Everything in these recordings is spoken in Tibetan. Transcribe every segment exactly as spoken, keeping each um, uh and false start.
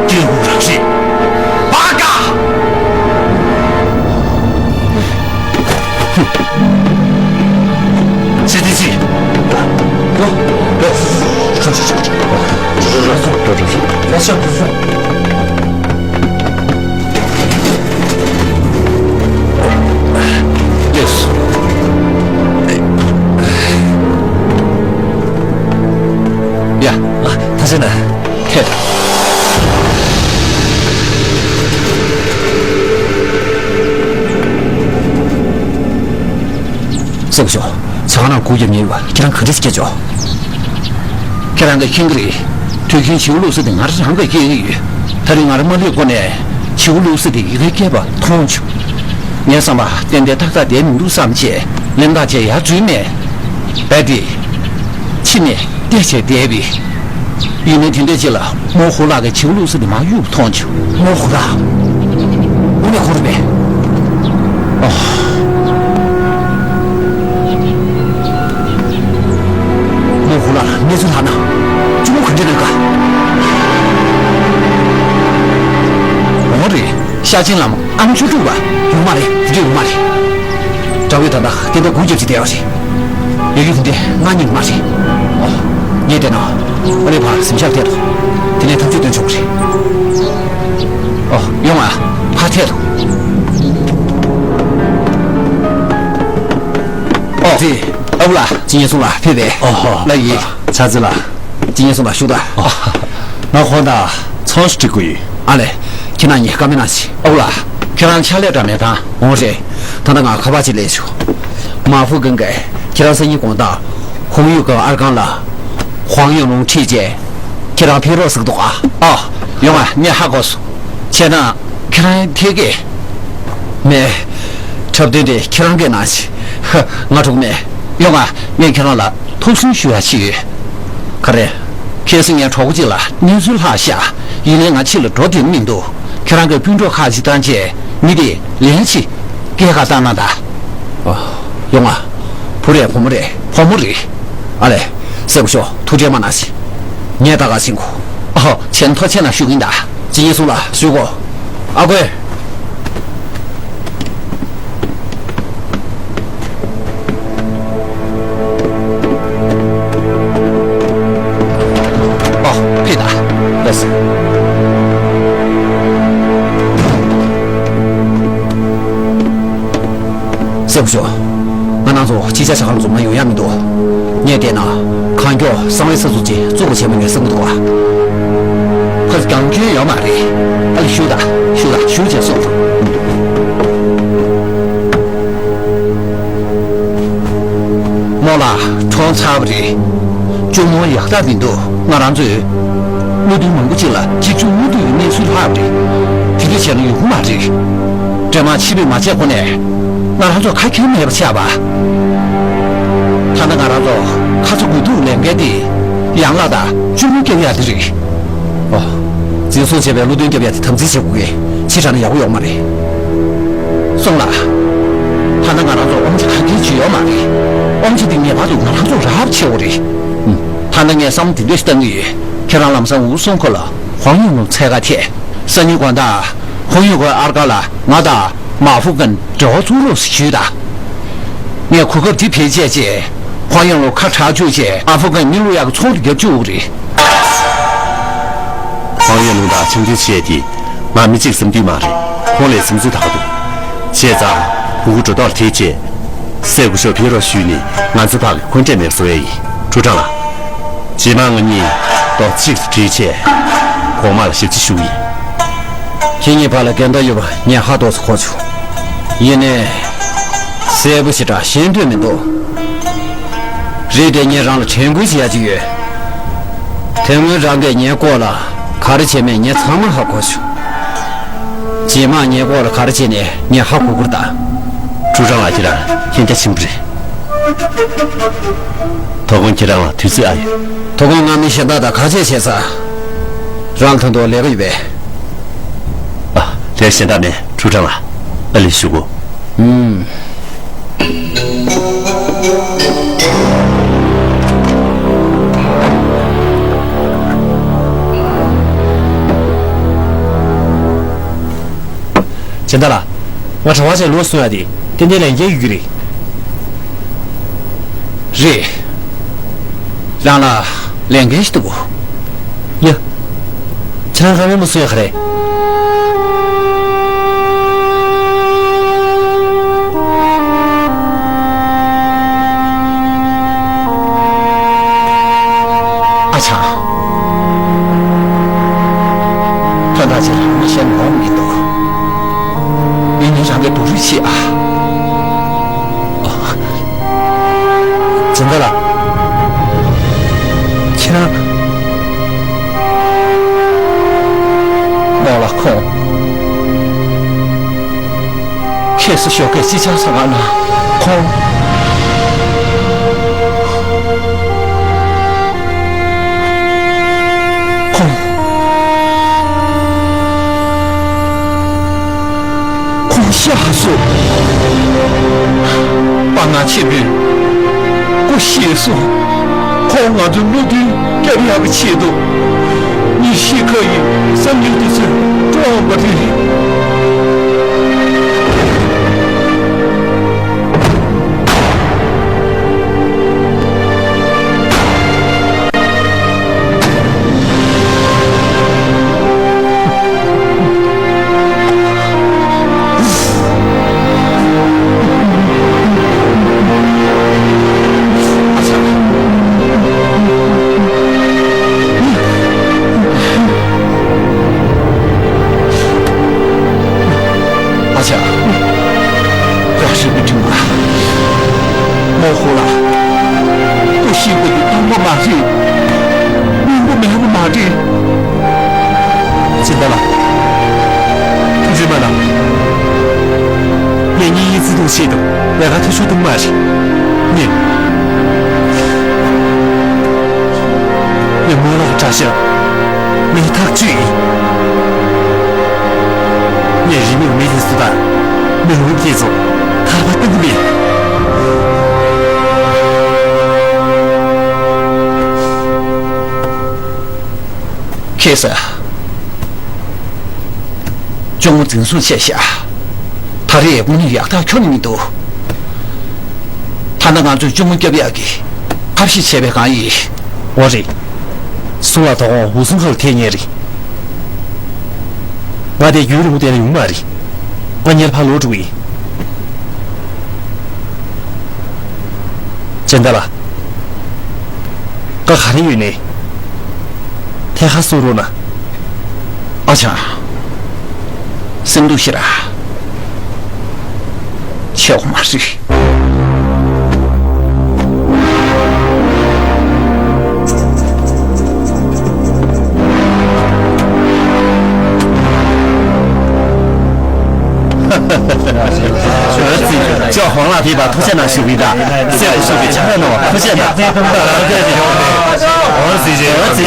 སྐྱེས་བུ་རང་རེད། བ་ཀ། ཚེ་བརྟན་ཚེ། ལོ། ལོ། ལོ། ལོ། ལོ། ལགས་སོ། ཡ། ཨ། ཐ་ཆད་ན། ཐད། སེ་གོ་ཤོ། ཇ་ཁང་ནང་སྒུག་རྒྱབ་ཉེ་བ་ཁྱེད་རང་ག་འདྲ་ཞིག་སྐྱེལ་ཆོག་ཁྱེད་རང་གིས་མཁྱེན་གྱི་རེད། དུས་རྒྱུན་བྱིའུ་བླུགས་ས་དེ་ང་རང་གིས་སྐྱེལ་གྱི་ཡོད། ད་རིང་ང་རང་མ་ལུས་སྒོ་ནས་བྱིའུ་བླུགས་ས་དེ་ཡི་གེ་སྐྱེལ་བ་མཐོང་བྱུང་། ངའི་བསམ་པ་ཏན་ཏན་ཏག་ཏག་བསྡད་མི་འདུག་བསམ་བྱས་གླེན་རྟགས་བྱས་ཡར་འཛུལ་ནས། རྦད་དེ། ཕྱི་ནས་བལྟས་བྱས་བསྡད་པས། ཡིན་ནའི་དེ་འདྲའི་རྗེས་ལ་རྨོ་ཧུ་ལགས་ཀྱིས་བྱིའུ་བླུགས་ས་དེ་མར་གཡུགས་མཐོང་བྱུང་། རྨོ་ཧུ་ལགས། དངོས་གནས་ཁོ་རེད་པས། ཨོ། རྨོ་ཧུ་ལགས་ལ་གནས་ཚུལ་ལྷག་ན། གཅུང་མོ་ག་འདྲ་གནང་ག་འོ་རེད། ཤ་ཆེན་ལམ་ཨ་མཆོག་དྲུག་པ། ཡོང་མ་རེད། དེ་འདྲ་ཡོང་མ་རེད། དགྲ་བོས་ད་ལྟ་དེ་འདྲ་སྒུག་རྒྱབ་ཀྱི་བསྡད་ཡོད་རེད། ཡོད་རྒྱུ་དེ་འདྲ་ང་གཉིས་མ་རེད། ཨོ། ངས་བལྟས་ན། ཨ་ནི་ཕར་གཟིམ་ཤག་ཐད་དོ། དེ་ནས་ཐབས་ཇུས་སྟོན་ཆོག་གི་རེད། ཨོ། ཡོང་ཨ། ཕར་ཐད་དོ། ཨོ། ཙི། ཨ་བུ་ལགས། ཅི་ཉེན་སོང་ལ་ཕེབས་པས། ཨོ་ཧོ། ལགས་ཡིན། ཆ་ཙི་ལགས། ཅི་ཉེན་སོང་ལ་བཞུགས་དང་། ཨོ། ང་ཁོང་དང་ཚོང་ཞིག་འགྲིག་དགོས་ཡོད། ཨ་ལས། ཁྱེད་རང་གཉིས་བཀའ་མོལ་གནང་ཞིག་ཨ་བུ་ལགས། ཁྱེད་རང་ཕྱག་ལས་འདྲ་མེད་དང་། འོང་རེད། ད་ལྟ་ང་ཁ་པར་ཅིག་སླེབས་བྱུང་། མ་ཧྥུ་ཀུན་གྱིས་ཁྱེད་རང་སང་ཉིན་དགོང་དག་ཧོང་ཡུས་ཀའི་ཨར་ཁང་ལ་ཧོང་ཡུང་ལུང་ཁྲིད་བྱས། ཁྱེད་རང་ཕེབས་རོགས་ཟེར་འདུག་ཨ། ཨ། ཡོང་ཨ། ངས་ཧ་གོ་སོང་། བྱས་ན་ཁྱེད་རང་ཐད་ཀས། མེད། འཁྲབ་སྟོན་དེ་ཁྱེད་རང་གིས་གནང་ཞིག་ང་འགྲོ་གི་མེད། ཡོང་ཨ། ངས་ཁྱེད་རང་ལ་ཐུགས་སུན་ཞུ་ཡ་ཅིག་ཡོད། ག་རེ། ཁ་སང་ངའི་གྲོགས་པོ་གཅིག་ལ་གནས་ཚུལ་ལྷག་ཤག་ཡིན་ནའི་ང་ཕྱི་ལ་འགྲོ་བདེ་མི་འདུག་ཁྱེད་རང་གི་སྤུན་གྲོགས་ཁག་ཅིག་བཏང་བྱས་མི་དེ་ལན་ཅིག་སྐྱེལ་ག་བཏང་ན་ད། ཨ། ཡོང་ཨ། བུ་རེད་བུ་མོ་རེད། བུ་མོ་རེད། ཨ་ལས། སེ་གོ་ཤོ་ཐུགས་ཁྲལ་མ་གནང་ཞིག་ངས་ད་ག་ཕྱིན་གོ། ཨ་ཧོ། ཁྱེད་ཐུགས་རྗེ་གནང་ཞུ་གི་ཡིན་ད། ཅི་ཡིན་གསུང་ལ་ཞུ་གོ། ཨ་ཁུ། ཨོ། ཕེབས་དང་། ལགས་སོ། སེ་གོ་ཤོ། ང་རང་ཚོ་གཅིག་ཆ་ཆ་གང་འཛོམས་ན་ཡོང་ཡ་མི་འདུག་ངས་བལྟས་ན། གང་མགྱོགས་གསང་བའི་ས་ཚུགས་ཀྱིས་བཙུགས་པ་བྱས་མ་ཉན་བསམ་གྱི་འདུག་བ། ཕར་གང་སྐྱོན་ཡོད་མ་རེད། ཨ་ལས་ཞུ་དང་ཞུ་དང་ཞུ་བྱས་སོང་། རྨོ་ལགས་གྲོངས་ཚར་བ་རེད། གཅུང་མོ་ཡག་རྟགས་མི་འདུག་ང་རང་ཚོས་བློ་མཐུན་མང་པོ་ཅིག་ལ་འཇིགས་སྐྱོང་མྱུར་དུ་ཡོང་གནས་ཚུལ་ལྷག་པ་རེད། དེ་འདྲ་བྱས་ན་ཡོང་གི་མ་རེད། འདྲེ་དམག་ཕྱིར་འབུད་མ་བྱས་གོང་ནས་ང་རང་ཚོ་ཁ་འཁྱེར་མེད་པ་ཆགས་པ། ད་ལྟ་ང་རང་ཚོ་ཁ་ཚ་དགོས་གཏུགས་ལས་འགན་དེ་ཡན་ལགས་དང་གཅུང་མོ་སྐྱོབ་ཡ་དེ་རེད། ཨོ། འཛིན་བཟུང་བྱས་པའི་བློ་མཐུན་སྐྱོབ་ཡ་དེ་དམ་འཛིན་བྱེད་དགོས་གི། ཕྱི་དྲགས་ན་ཡག་པོ་ཡོང་མ་རེད། སོང་ལ། ད་ལྟ་ང་རང་ཚོ་དབང་ཆ་གང་འཁྱེར་བྱེད་ཡོད་མ་རེད། དབང་ཆ་དེ་ངེས་པར་དུ་ང་རང་ཚོ་རག་པ་བྱེད་དགོས་རེད། ཨུམ། ད་ལྟ་ངས་བསམ་བློ་དེ་འདྲ་ཞིག་བཏང་གི་ཡོད། ཁྱེད་རང་ལམ་སང་འུ་སུང་ཁོ་ལ་ཧོང་ཡུང་ལུང་འཚོལ་ག་ཐད། སང་ཉིན་དགོང་དག་ཧོང་ཡུང་ཁོའི་ཨར་ཀ་ལ་ང་དང་མ་ཧྥུ་ཀན་འབྲེལ་བ་བཙུགས་རོགས་ཞུས་དང་། ངས་གོ་སྐབས་འདི་བེད་སྤྱད་བྱས་ཧོང་ཡུང་ལུང་ཁ་གྲག་བཅུག་བྱས་མ་ཧྥུ་ཀན་མི་བླུག་ཡག་གི་ཚོགས་འདུ་རྒྱབ་བཅུག་དགོས་རེད། ཧོང་ཡུང་ལུང་དང་འཆམ་མཐུན་བྱས་ཏེ། ང་མི་གཅིག་བསམ་དུས་མ་རེད། ཁོང་ལས་སེམས་ཚོད་ཐག་འདུག་བྱས་ཙང་། ཕྲུ་གུ་སྒྲོ་ཐོག་ལ་ཐེ་བྱས། སེ་གོ་ཤོ་ཕེབས་རོགས་ཞུས་ནས་ང་ཚོ་ཕ་གི་འཁོན་འགྲས་མེད་པ་བཟོ་ཡས་ཡིན། ཁྲུའུ་ཀྲང་ལགས། རྗེས་མ་ང་གཉིས་རྡོག་རྩ་གཅིག་ཏུ་སྒྲིལ་བྱས། གོང་མ་ལ་ཞབས་ཕྱི་ཞུ་གི་ཡིན། ཁྱེད་གཉིས་བར་ལ་འགལ་ཟླ་ཡོད་པ་ངས་ཧ་ཏོག་ཙམ་གོ་བྱུང་། ཡིན་ནའི། གསལ་པོ་ཞེ་དྲག་ཤེས་འདོད་མི་འདུག་རེད་དེ་ངས་རང་ལ་དྲན་སྐུལ་བྱེད་ཡ་ཅིག་ཡོད། དེ་སྔོན་རང་གིས་ངའི་སྐོར་ལ་ག་རེ་བྱས་མེད་ངས་ཚང་མ་ཧ་གོ་བྱུང་། རྗེས་མ་ངའི་སྐོར་ལ་ག་རེ་བྱས་ནས་ངས་ཧ་གོ་དགོས་རེད་ད། ཁྲུའུ་ཀྲང་ལགས་ཁྱེད་རང་མཁྱེན་རྒྱ་ཆེན་པོ་རེད། དོ་དགོང་ཁྱེད་རང་ལ་དུས་ཚོད་ཨ་ཡོད། དོ་དགོང་ང་མི་གཞན་དག་དང་ཁ་ཆད་བྱས་ཚར། རང་ལ་ད་དུང་ལས་ཀ་ཡོད་པས། ཨ། ལས་གཞན་དག་མེད། ཁྲུའུ་ཀྲང་ལགས། ཨ་ལས་ཞུ་གོ། ཨུམ། དེ་འདྲ་ལ། ང་གྲྭ་པ་ཅིག་ལོག་སོང་ཡ་དེ་ཏན་ཏན་ལས་འགན་ཡོད་ཀྱི་རེད། རེད། རང་ལ་ལས་འགན་ཞིག་འདུག་གོ། ཡ། ཁྱེད་རང་ཁ་མེད་མ་སོང་ཡ་ག་རེད། ཨ་ཅག་ད་ལྟ་ཅིག་ལ་མི་ཤེས་ནོར་མི་འདུག་ཡིན་ནའི་རང་གི་སྡུག་རུས་བྱེད་ཨ། ཨ། སྦྱིན་བདག་ལགས། ཁྱེད་རང་། རྨོ་ལགས་ཁོང་། ཁྱེད་ཚོ་ཞོགས་ཀས་ཅི་ཆགས་སོང་ང་ན་ཁོང་། ཁོང་། ཁོང་ཤི་ཧ་སོང་། དཔའ་ངར་ཆེན་པོས་སྐུ་གཤེགས་སོང་། ཁོང་ང་ཚོའི་བློ་མཐུན་སྐྱབས་ཡག་གི་ཆེད་དུ། ཉིན་ཤས་ཁ་ཡི་བསམ་ཡུལ་དེ་ཚོས་བཀྲོངས་པ་རེད། ཨ་ཅག་ར་ཤི་བི་ཀྲི་མ། མོ་ཧོ་ལ། སྐུ་གཤེགས་པ་དེ་དང་པོ་མ་རེད། སྔོན་པོ་མེད་པ་མ་རེད། སྦྱིན་བདག་ལགས། ཐུགས་རྗེ་མ་གནང་། ངས་གཉེན་ཉེ་བརྩེ་དུང་ཆེད་དུ་ལས་ཀ་འཐུས་ཤོར་གཏོང་མ་རེད། ངས། ངས་རྨོ་ལགས་ཀྱི་གྲྭ་ཤག་མི་ཐག་གཅོད་ཡིན། ངས་རིས་མེད་མི་དེ་ཚོ་དང་མི་ལུས་དེ་ཚོ་ཐར་པ་གཏོང་གི་མེད། ཁེ་ས། གཅུང་མོ་འཛིན་བཟུང་བྱས་ཤག་ད་རེས་དངོས་གནས་ཡག་ཐག་ཁྱོན་ནས་མི་འདུག་ད་ལྟ་ང་ཚོས་གཅུང་མོ་སྐྱོབ་ཡག་གི་ཐབས་ཤེས་བྱས་པས་གང་ཡིན། འོ་རེད། གསུང་ལ་དོ་དགོང་འུ་ཚོའི་ཁ་ལ་ཐེབས་ངེས་རེད། ང་དེ་རྒྱུན་རིང་པོ་བསྡད་ན་ཡོང་མ་རེད། ང་ཉལ་ཕར་ལོག་འགྲོ་གི་ཡིན། སྦྱིན་བདག་ལགས། བཀའ་ག་རེ་ཡོད་ནའི་ཐད་ཀར་གསུང་རོགས་གནང་། ཨ་ཅག་སེམས་སྡུག་ཤི་ར། ཆོག་མ་རེད། ཅོག་ཧོང་ལ་ཕེབས་པ་ཐུགས་རྗེ་གནང་ཞུ་གི་ཡིན་ད། སེམས་ཤུགས་ཀྱི་ཆ་ནས་ཐུགས་རྗེ་གནང་། ཧོང་ཟི་ཇེ་ཧོང་ཟི།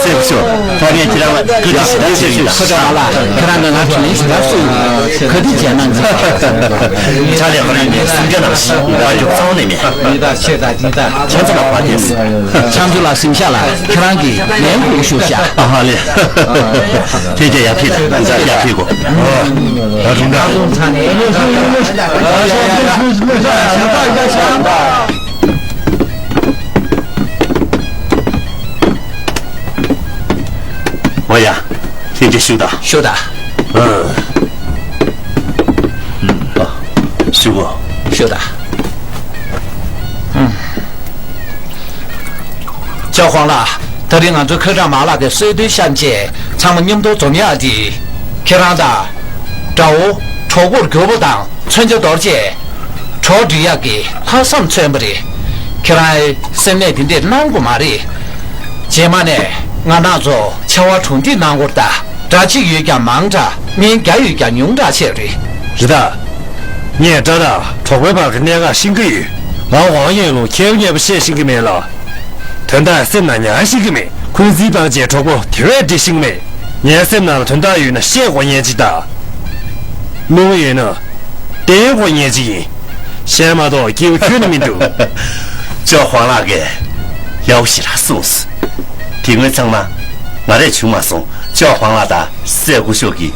སེམས་ཤུགས། ད་ངས་ཁྱེད་རང་ལ་བཀའ་དྲིན་ཞུ་ཡིན་ད། ཁོ་ཚོ་ང་ལ་ཁྱེད་རང་གི་ང་དྲིན་ལན་ཞུ་ར་སུ་ཁ་དུས་བྱས་གནང་གི། ཕྱག་ལས་ཁོ་རང་ནས་སུམ་བརྒྱ་ནང་བཞིན་བ་རྒྱུག་ཚང་ནས་མེད། ཁྱེད་ཚོ་ལ་བ་དེ། ཁྱེད་ཚོ་ལ་སེམས་ཤ་ལ་ཁྱེད་རང་གི་ལན་ཁུག་ཤུག་ཤ། ཨ་ཧ་ལེ། ཐེ་ཇ་ཡ་ཕི་ལ་ཡ་ཕི་གོ། ད་རུང་ད། འོ་ཡ། ཐེ་ཇ་ཤུ་ད། ཤུ་ད། ཨ། ཤུ་གོ། ཤུ་ད། ཅོག་ཧོང་ལགས། ད་རིང་ང་ཚོའི་ཁ་གྲངས་མ་ལག་གི་གསོལ་སྟོན་བཤམས་རྗེས་ཚང་མ་མཉམ་དུ་འཛོམས་ཡག་འདི། ཁྱེད་རང་དང་། དགྲ་བོ་གྲོགས་པོར་གྱུར་པ་དང་མཚོན་ཆ་དོར་རྗེས། གྲོགས་སྒྲིག་ཡག་གི་ལྷག་བསམ་མཚོན་པ་རེད། ཁྱེད་རང་སེམས་ནད་འདི་འདྲས་གནང་དགོས་མ་རེད། རྗེས་མ་ནས་ང་རང་ཚོ་ཆར་པ་གྲོང་སྡེའི་ནང་སྐོར་དང་དགྲ་གཅིག་ཡོད་ཀྱང་མང་དྲགས་མིན་བརྒྱ་ཡོད་ཀྱང་ཉུང་དྲགས་ཆེ་རེད། རེད་ད། ངས་དགྲ་དང་གྲོགས་པོའི་བར་གྱི་གནད་འགག་ཤེས་ཀྱི་ཡོད། ང་ཝང་ཡན་ལུང་ཁྱེའུ་མཉེས་པོ་བཤད་ཤེས་ཀྱི་མེད་ལ། དོན་དག་སེམས་ནང་ཉར་ཤེས་ཀྱི་མེད། འཁོན་འཛིན་སྤང་བྱས་གྲོགས་པོ་དེ་བས་འགྲིག་ཤེས་ཀྱི་མེད། ངའི་སེམས་ནང་ལ་དོན་དག་ཡོད་ན་བཤད་དགོས་ངེས་ཅིག་ད། བླུན་པོ་ཡོད་ན། བསྟན་དགོས་ངེས་ཅིག་ཡིན། གཞན་མ་གཏོགས་སྐྱེ་བོ་ཁྱོན་ནས་མི་འདུག་ཅོག་ཧོང་ལགས་ཀྱིས་ཡག་པོ་ཞེ་དྲག་གསུངས་སོང་། དེ་སྔོན་ཚང་མ་ང་རས་བྱུང་མ་སོང་། ཅོག་ཧོང་ལགས་དང་སྲས་སྐུ་ཞབས་ཀྱིས་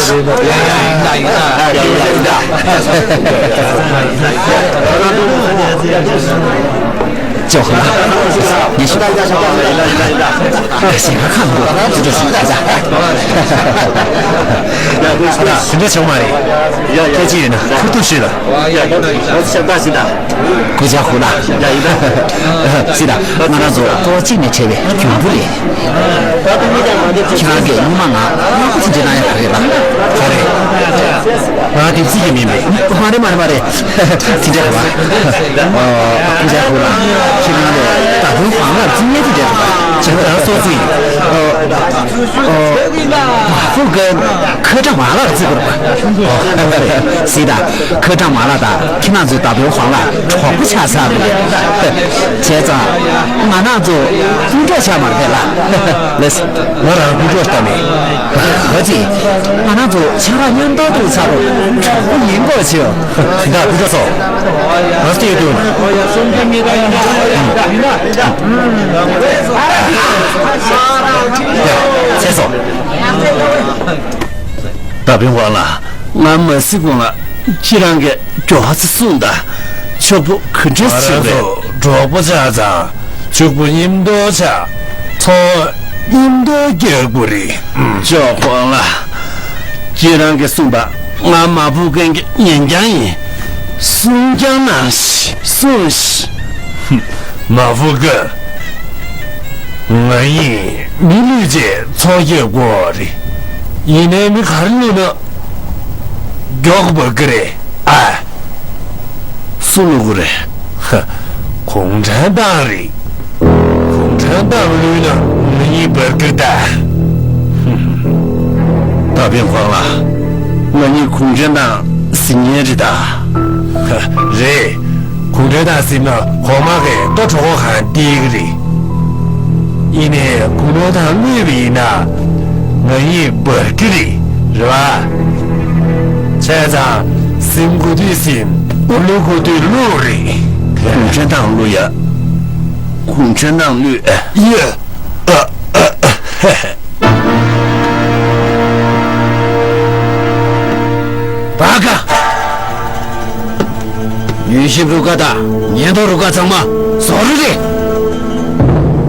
ཅོག་ལ། ཉི་ཤུ། ཞེ་དྲག་ཁག་མི་འདུག་དེ་འདྲ་བྱུང་མ་རེད། སྐད་ཆ་ཡོད་ན་ཁུར་ཐུག་ཞུས་ལ། སྐུ་ཅག་ཧུ་ལ། སི་ད། ང་རང་ཚོ་ལྟོ་གཅིག་ནས་ཕྲད་པའི་རྒྱུན་བུ་རེད། ཁྱེད་རང་གིས་སྔོན་མ་ང་གཡོག་པོ་དེ་འདྲ་གནང་ཡག་ག་རེད་པ། ག་རེ། ང་དེ་རྩིས་ཀྱི་མིན་པས། མ་རེད་མ་རེད་མ་རེད། དེ་འདྲ་རེད་པ། སྐུ་ཅག་ཧུ་ལ། ཁྱེད་རང་ལས་ད་དུང་གང་ལ་རྩིས་ཉེས་དེ་འདྲ་རེད་པ། ཁྱེད་རང་སོ་སོ་ཡིན། ཨོ། ཨོ། ཧྥུ་ཀན་ཁ་བྲལ་མ་ལག་རྩིས་དགོས་པ། སི་ད། ཁ་བྲལ་མ་ལག་དང་ཁྱེད་རང་ཚོའི་ད་དུང་ཧྥང་ལ་གྲོགས་པོ་ཆགས་ཚར་བ་རེད། བྱས་ཙང་ང་རང་ཚོ་སྤུན་གྲོགས་ཆགས་མ་རེད་ལ། ལེས། ང་རང་སྤུན་གྲོགས་ལྟ་མེད། ག་ཅི། ང་རང་ཚོ་ཆ་ར་མཉམ་དུ་འདུག་ཚར་རོ། གྲོགས་པོ་ཡིན་དགོས་ཆེ། ད་སྤུན་གྲོགས་ཚོ། ང་སྟེ་ཡོད་དུས། ཡ། ཚེ་སོ། ད་ཕན་དབང་ལ། ང་མ་གཟིགས་གོང་ལ་ཁྱེད་རང་གིས་མགྱོགས་ཙམ་གསུངས་དང་། ཕྱུག་པོ་ག་འདྲ་ང་ཞིག་རེད། རང་ཚོ་གྲོགས་པོ་ཆགས་ཙང་ཕྱུག་པོ་མཉམ་དུ་ཆགས། ཚོང་མཉམ་དུ་རྒྱག་དགོས་རེད། ཅོག་ཧྥང་ལ། ཁྱེད་རང་གིས་གསུངས་པ་ང་མ་ཧྥུ་ཀན་གྱི་ཉེན་རྐྱང་ཡིན། སྲུང་སྐྱོང་གནང་ཞིག་སྲུངས་ཤིག་མ་ཧྥུ་ཀན། ང་ཡིས་མི་བླུགས་བྱས་ཚོང་རྒྱག་དགོས་རེད། ཡིན་ནའི་མི་ག་རེ་བླུགས་ན་མགྱོགས་པོ་འབར་གི་རེད་ཨ། སུ་བླུགས་གི་རེད། ཧ། གུང་ཁྲན་ཏང་རེད། གུང་ཁྲན་ཏང་བླུགས་ན་ང་གཉིས་འབར་གི་རེད་ད། ད་ཕན་དབང་ལ། ང་གཉིས་གུང་ཁྲན་ཏང་ཟིན་མཁན་རེད་ད། ཧ། རེད། གུང་ཁྲན་ཏང་ཟིན་ན་གོང་མ་གིས་ལྟོ་གྲོད་ཁོག་གང་སྟེར་གི་རེད། ཡིན་ནའི་གུང་ཁྲན་ཏང་བླུགས་པ་ཡིན་ན་ང་གཉིས་འབར་གི་རེད། རེད་པ། བྱས་ཙང་ཟིན་དགོས་དུས་ཟིན། བླུགས་དགོས་དུས་བླུགས་རེད། གུང་ཁྲན་ཏང་བླུགས་ཡ། གུང་ཁྲན་ཏང་བླུགས་ཡ། ཨ། ཨ། ཨ། ཧེ་ཧེ། བ་ག་ཉུལ་ཞིབ་རུ་ཁག་དང་ཉེན་རྟོག་རུ་ཁག་ཚང་མ་བཟོ་རུ་རེད།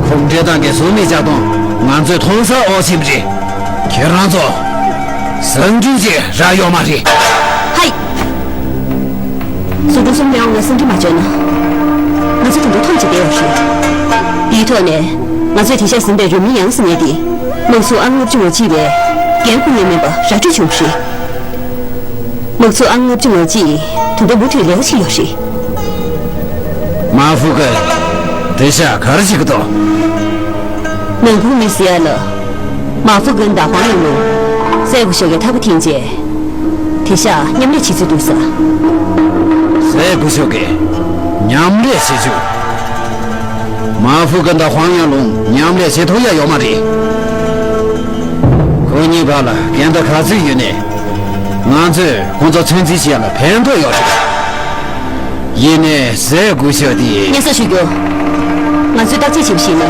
གུང་ ཁྲིམས་ཁང་གིས་བཟོ་མི་བྱ་སྟངས་ང་ཚོས་མཐོང་སར་འོག་ཕྱིན་པ་རེད། ཁྱེད་རང་ཚོ་ཟ་འབྲུ་ཅིག་རག་ཡོད་མ་རེད། ཧའི། ཟུར་འགྲོ་གསུམ་ལས་འོག་ནས་སེམས་ཁྲལ་མ་བྱས་ན། ང་ཚོ་དུད་འགྲོ་ཐོམ་གཅིག་བསྡད་ཡོད་རེད། དེའི་ཐོག་ནས་ང་ཚོས་དེང་ཞག་ཟིན་པའི་རུས་མིང་ཡང་ཟིན་ཡས་དེ། དམག་ཟུར་ཨང་ལྔ་བཅུ་ང་གཅིག་པས་འགན་འཁུར་ཡས་མིན་པ་ར་སྤྲོད་བྱུང་བ་རེད། དམག་ཟུར་ཨང་ལྔ་བཅུ་ང་གཅིག་དུད་འགྲོ་མུ་མཐུད་ལས་ཀ་བྱེད་ཡོད་རེད། མ་ཧྥུ་ཀུན། དེང་ཞག་ག་རེ་བྱེད་ཀྱི་འདུག་ནང་ཁུལ་མི་ཟེར་ཡ་ལ། མ་ཧྥུ་ཀུན་དང་ཧོང་ཡང་ལུང་། སྲས་སྐུ་ཞབས་ཀྱི་འཐབ་པ་འཐེན་རྗེས། དེང་ཞག་མཉམ་ལས་བྱེད་རྩིས་འདུག་ས། སྲས་སྐུ་ཞབས་ཀྱིས་མཉམ་ལས་བྱེད་རྒྱུ། མ་ཧྥུ་ཀུན་དང་ཧོང་ཡང་ལུང་མཉམ་ལས་བྱེད་ཐུབ་ཡ་ཡོད་མ་རེད། ཁོ་གཉིས་བར་ལ་འགལ་ཟླ་ག་ཚོད་ཡོད་ནའི། ང་ཚོས་ཁོང་ཚོ་ཚོད་འཛིན་བྱེད་ཡ་ལ་ཕན་ཐོགས་ཡོད་རེད། ཡིན་ནའི་སྲས་སྐུ་ཞབས་དེ། སྙན་སེང་ཞུ་རྒྱུ། ང་ཚོས་བརྟག་དཔྱད་བྱས་པ་ཞིག་ན།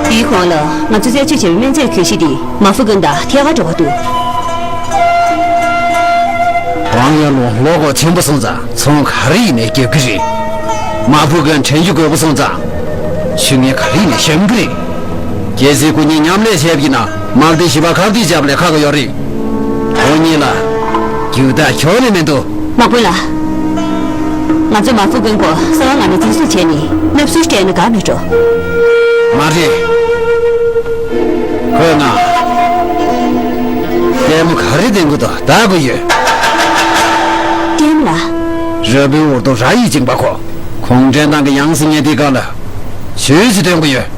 དེའི་གོང་ལ་ང་ཚོས་རྩད་གཅོད་བྱས་པའི་སྨན་རྫས་གྱོན་ཞིག་དེ་མ་ཧྥུ་ཀུན་དང་ཐད་ཀར་འབྲེལ་བ་འདུག་ཧོང་ཡང་ལུང་བློ་ཁོག་ཆེན་པོ་སོང་ཙང་ཚོང་ག་རེ་ཡིན་ནའི་རྒྱབ་ཀྱི་རེད། མ་ཧྥུ་ཀུན་དྲན་རྒྱུ་དགོས་པ་སོང་ཙང་། ཆུ་ངན་ག་རེ་ཡིན་ནའི་བཤམ་གྱི་རེད། གལ་སྲིད་ཁོ་གཉིས་མཉམ་ལས་བྱས་པ་ཡིན་ན་དམག་སྡེ་བཞི་པ་ཁ་གཏད་བཅག་པ་ལས་ཁག་གི་ཡོད་རེད། ཁོ་གཉིས་ལ་རྒྱུ་དག་ཁྱོན་ནས་མི་འདུག་དམག་དཔོན་ལགས། ང་ཚོས་མ་ཧྥུ་ཀུན་སྐོར་གསང་བ་ངང་ནས་འཛིན་བཟུང་བྱས་ནས་མནབ་སྲོལ་སྤྲད་ན་དགའ་མེད་འགྲོ། མ་རེད། ཁོས་ང་ལྟད་མོ་ག་རེ་འདོན་གྱི་འདུག་བལྟ་དགོས་ཡོད། ལྟད་མོ་ལ། ར་བུའི་འུར་རྡོ་ར་ཡིས་བཅིངས་པ་ཁོ། གུང་ཁྲན་ཏང་གི་ཡང་སྲིད་ཉན་དེའི་སྒང་ལ་ཇུས་ཤིག་སྟོན་གྱི་ཡོད།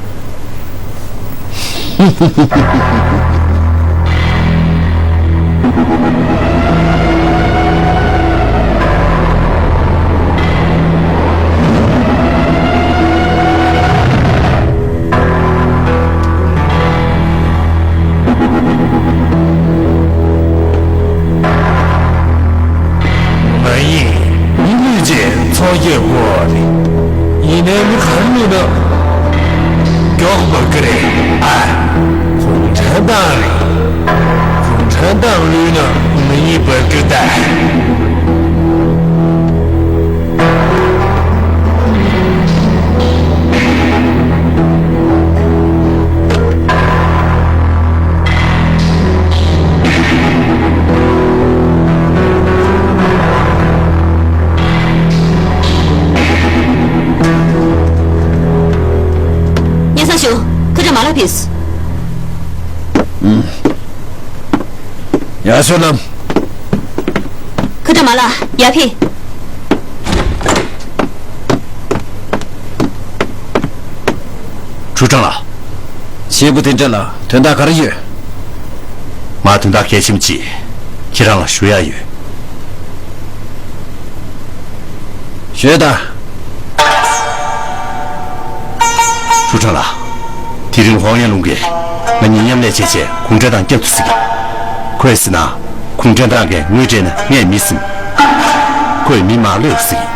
མ་ཡིན། མི་ལུས་ཅན་ཚོགས་ཀྱི་སྐོར་རེད། ཡིན་ནའི་མི་ག་རེ་ལུས་ན་མགྱོགས་པར་ཀི་རེད་ཨ། གུང་ཁྲན་ཏང་རེད། གུང་ཁྲན་ཏང་ལུས་ན་མི་ཡིན་པར་ཀི་ད། སྙན་སེང་ཞུ། ཁ་བྱང་མ་ལག་ཕིས། ཡར་ཤོག་ལམ། ཁ་བྱང་མ་ལག་ཡར་ཕིས། ཁྲུའུ་ཁྲང་ལགས། བྱེད་སྒོ་དེ་འདྲ་ལ་དོན་དག་ག་རེ་ཡོད། ང་དོན་དག་གལ་ཆེན་པོ་ཅིག་ཁྱེད་རང་ལ་ཞུ་ཡ་ཡོད། ཞུས་དང་། ཁྲུའུ་ཁྲང་ལགས། དེ་རིང་ཧོང་ཡན་ལུང་གིས་ང་གཉིས་མཉམ་ལས་བྱས་རྗེས་གུང་ཁྲན་ཏང་བསྐྱབ་ཐུབ་ཟེར་གི། ཁོས་ཟེར་ན་གུང་ཁྲན་ཏང་གིས་ངོ་སྤྲད་ན་ངས་མི་ཟིན། ཁོས་མི་མ་གློད་ཟེར་གི།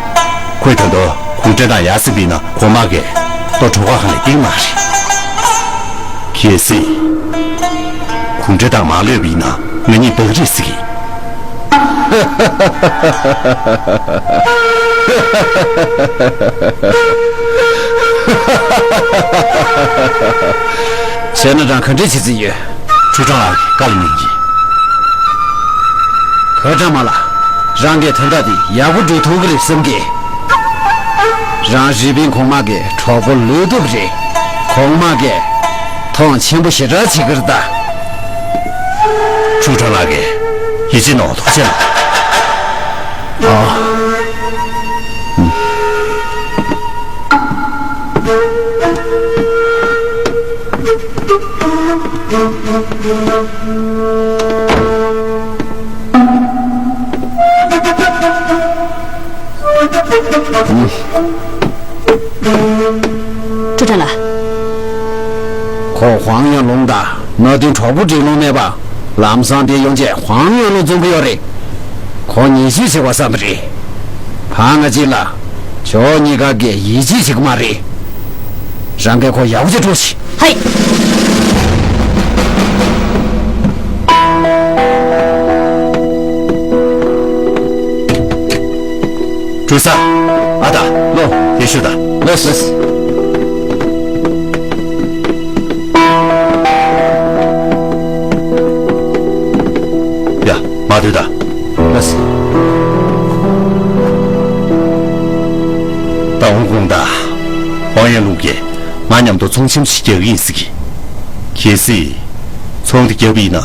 ཁོས་ད་དུང་གུང་ཁྲན་ཏང་ཡར་སེང་བ་ཡིན་ན་གོང་མ་གིས་ལྟོ་གྲོད་ཁོག་སྒང་ལ་སྟེར་གི་མ་རེད། གལ་སྲིད་གུང་ཁྲན་ཏང་མ་གློད་པ་ཡིན་ན་ང་གཉིས་བག་རེད་ཟེར་གི། བྱས་ན་རང་ག་འདྲས་བྱེད་རྩིས་ཡོད། ཁྲུའུ་ཁྲང་ལགས་ཀྱི་བཀའ་ལ་ཉན་གྱིས། ཁ་བྱང་མ་ལགས། རང་གིས་དོན་དག་འདི་ཡག་པོ་སྒྲུབ་ཐུབ་ཀྱི་རེད་བསམ་གི། རང་རི་པིན་གོང་མ་གི་གྲོགས་པོ་ལོས་ཐུབ་རེད། གོང་མ་གིས་མཐོང་ཆེན་པོ་ཞེ་དྲག་བྱེད་ཀྱི་རེད་ད། ཁྲུའུ་ཁྲང་ལགས་ཀྱིས་ཡིད་ཆེས་གནང་བ་ཐུགས་རྗེ་གནང་། ཨ། ཁྲུའུ་ཁྲང་ལགས། ཁོ་ཧོང་ཡང་ལུང་དང་མནའ་མཐུན་གྲོགས་པོ་སྒྲིག་ལོང་མེད་པ། ལམ་སང་དེ་ཡོང་རྗེས་ཧོང་ཡང་ལུང་འཛོམས་ཀྱི་ཡོད་རེད། ཁོ་ཉེས་ཆད་ཆེ་བ་བསམ་པ་རེད། ཕ་ང་གཅིག་ལ་ཇོ་གཉིས་ཀ་གིས་ཡིད་ཆེས་བྱེད་ཀྱི་མ་རེད། རང་གིས་ཁོ་ཡག་པོ་ཅིག་དཀྲོགས་ཤིག་ཧའི། གྲུ་ས། ཨ་ད། ལོ། ཡེ་ཤུ་ད། ལོ་སི། ཡོད་ད། ལགས་སོ། ད་འོང་དགོངས་དག། ཧོང་ཡན་ལུང་གིས་ང་མཉམ་དུ་ཚོང་ཆེན་ཞིག་རྒྱག་གི་ཡིན་ཟེར་གི། གལ་སྲིད་ཚོང་དེ་བརྒྱབ་པ་ཡིན་ན་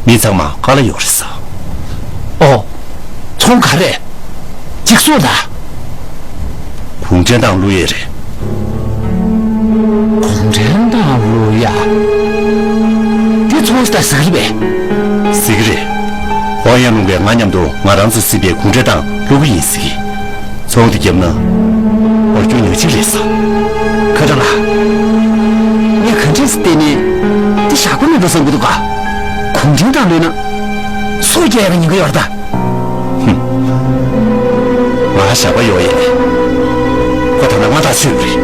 མི་ཚང་མ་དཀའ་ལས་ཡོང་རེད་ཟེར། ཨོ། ཚོང་ག་རེ། འཇིགས་སོང་ད། གུང་ཁྲན་ཏང་བླུག་ཡས་རེད། གུང་ཁྲན་ཏང་བླུག་ཡ། འདི་ཚོང་ཞིག་ད་ཟེར་གི་རེད་པས། ཟེར་གི་རེད། ཧོང་ཡན་ལུང་པས་ང་མཉམ་དུ་ང་རང་ཚོས་ཟིན་པའི་གུང་ཁྲན་ཏང་བླུག་གི་ཡིན་ཟེར་གི། ཚོང་དེ་བརྒྱབ་ན་འོ་སྐྱོ་ཉག་གཅིག་རེད་ཟེར། ཁ་སང་ལ། ངས་ག་འདྲས་སེ་བལྟས་ནས་འདི་ཞག་པོ་མེད་འགྲོ་བསམ་གི་འདུག་ག་གུང་ཁྲན་ཏང་བླུག་ན་སོ་རྒྱག་ཡ་གི་ཉེན་ཁ་ཡོད་རེད་ད། ཧུམ། ང་ཞགས་པ་ཡོད་ཡིན། ཁོ་ད་ནང་མངའ་བདག་ཆོས་རེད།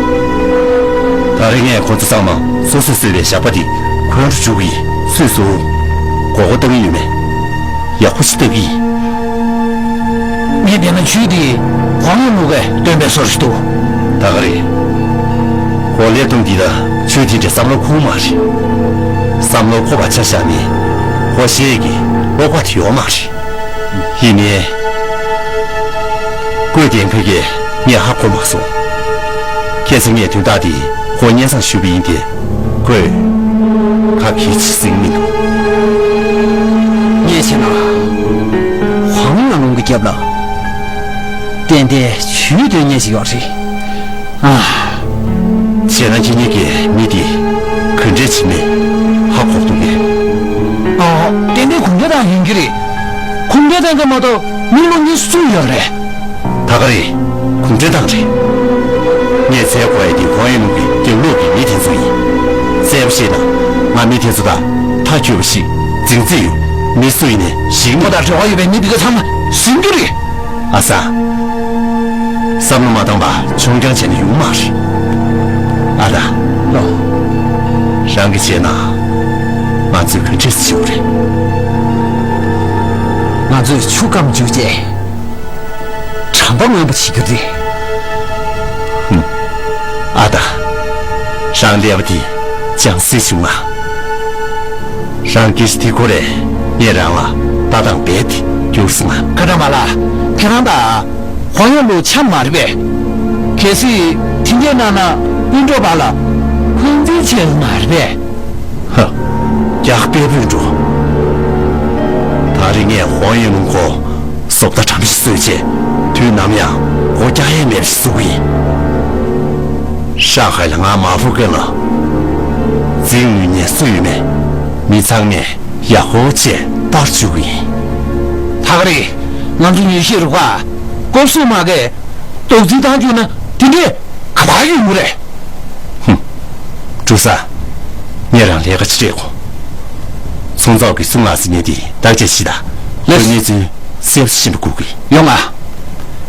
ད་རེས་ངས་ཁོ་ཚོ་ཚང་མ་སོ་སོས་བཟོས་པའི་ཞགས་པ་འདི་ཁོ་རང་ཚོ་འཇུག་གི་ཡིན། སུས་སུ་མགོ་སྐོར་བཏང་གི་ཡོད་མེད། ཡག་པོ་ཞིག་བལྟ་གི་ཡིན། ངས་བལྟས་ན་ཇུས་འདི་ཧོང་ཡན་ལུང་གིས་བཏོན་པའི་བཟོ་འདྲ་ཞིག་འདུག་ད་ག་རེད། ཁོ་ཀླད་སྟོང་འདི་ལ་ཇུས་དེ་འདྲའི་བསམ་བློ་འཁོར་མ་རེད། བསམ་བློ་འཁོར་བ་ཆ་བཞག་ནས་ཁོ་ཤེས་ཀྱི་བློ་ཁ་དེ་ཡོད་མ་རེད། ཡིན་ནའི། ཀོས་ཏན་ཕ་གིས་ངས་ཧ་གོ་མ་སོང་། ཁ་སང་ངས་དོན་དག་འདི་ཁོ་སྙན་སེང་ཞུས་པ་ཡིན་ཏེ། ཁོས་ཁ་གིས་ཅི་ཟིན་མི་འདུག་ངས་བྱས་ན། ཧོང་ཡན་ལུང་གི་རྒྱབ་ལ་ཏན་ཏན་ཇུས་འདོན་མཁན་ཞིག་ཡོད་རེད། ཨ། བྱས་ན་ཁྱེད་གཉིས་ཀྱིས་མི་འདི་ག་འདྲས་བྱེད་མིན་ཧ་གོ་གི་འདུག་གས། ཨ། ཏན་ཏན་གུང་ཁྲན་ཏང་ཡིན་གྱི་རེད། གུང་ཁྲན་ཏང་གི་མ་གཏོགས་མི་བླུག་མཁན་སུ་ཡོད་རེད། ད་ག་རེད། གུང་ཁྲན་ཏང་རེད། ངས་འཚོལ་དགོས་ཡ་དེ་ཧོང་ཡན་ལུང་གི་རྒྱབ་ལོགས་ཀྱི་མི་དེ་ཚོ་ཡིན། གསལ་པོ་བཤད་ན་ང་མི་དེ་ཚོ་དང་ཐག་ཆོད་པ་ཞིག་འཛིང་རྩིས་ཡོད། མི་སུ་ཡིན་ནའི་ཞིག་མོ་དང་འབྲེལ་བ་ཡོད་པའི་མི་འདི་ག་ཚང་མ་ཟིན་རྒྱུ་རེད། ཨ་ས། བསམ་བློ་མ་བཏང་བ་ཆུང་རྐྱང་བྱས་ན་ཡོང་མ་རེད། ཨ་ད། ལོ། རང་གིས་བྱས་ན། ང་ཚོས་ག་འདྲས་བྱེད་དགོས་རེད། ང་ཚོས་ཆུ་སྐམ་བཅུག་རྗེས། གྲམ་པ་སྔོན་པོ་བྱེད་རྒྱུ་རེད། ཧུམ། ཨ་ད། རང་ལས་པ་དེ་ཅང་སྲིད་བྱུང་ང་། རང་སྐད་ཆ་དེ་གོ་རེ་ངས་རང་ལ་ལྟ་སྟངས་རྦད་དེ་འགྱུར་སོང་ང་། ཁ་སང་མ་ལ་ཁྱེད་རང་དང་ཧོང་ཡན་ལུང་ཆ་མ་རེད་པས། གལ་སྲིད་དེ་འདྲས་གནང་ན་སྤུན་གྲོགས་བར་ལ་འཁོན་འཛིན་ཆེ་མ་རེད་པས། ཧ། རྒྱག་པའི་སྤུན་གྲོགས། ད་རེས་ངས་ཧོང་ཡན་ལུང་ཁོ་བཟོ་ལྟ་གྲམ་ཞིག་བཟོས་རྗེས་དུས་ནམ་ཡང་སྒོ་རྒྱག་ཡས་མེད་པ་ཞིག་བཟོ་གི་ཡིན། ཧྲང་ཧའེ་ལ་ང་མ་ཧྥུ་ཀན་ལ་འཛིང་ནུས་མཁན་སུ་ཡོད་མེད་མི་ཚང་མས་ཡག་པོ་བྱས་ལྟ་བཅུག་གི་ཡིན། ད་ག་རེད། ང་ཚོ་ཉུལ་ཞིག་རུ་ཁག་སྐོབས་སུ་མ་གས་རྡོག་རྫིས་བཏང་བཅུག་ན་དེ་འདྲས་ག་པར་ཡོང་གི་རེད། ཧུམ། འབྲུག་སར། ངས་རང་ལས་ཀ་ཅིག་སྤྲད་དགོས། ཚོང་ཚོགས་ཀྱི་སུ་ང་ཟེར་མཁན་དེ་བརྟག་དཔྱད་བྱེད་དང་། ལགས། ཁོའི་གནས་ཚུལ་གསལ་པོ་ཤེས་པ་དགོས་ཀྱི། ཡོང་ང་།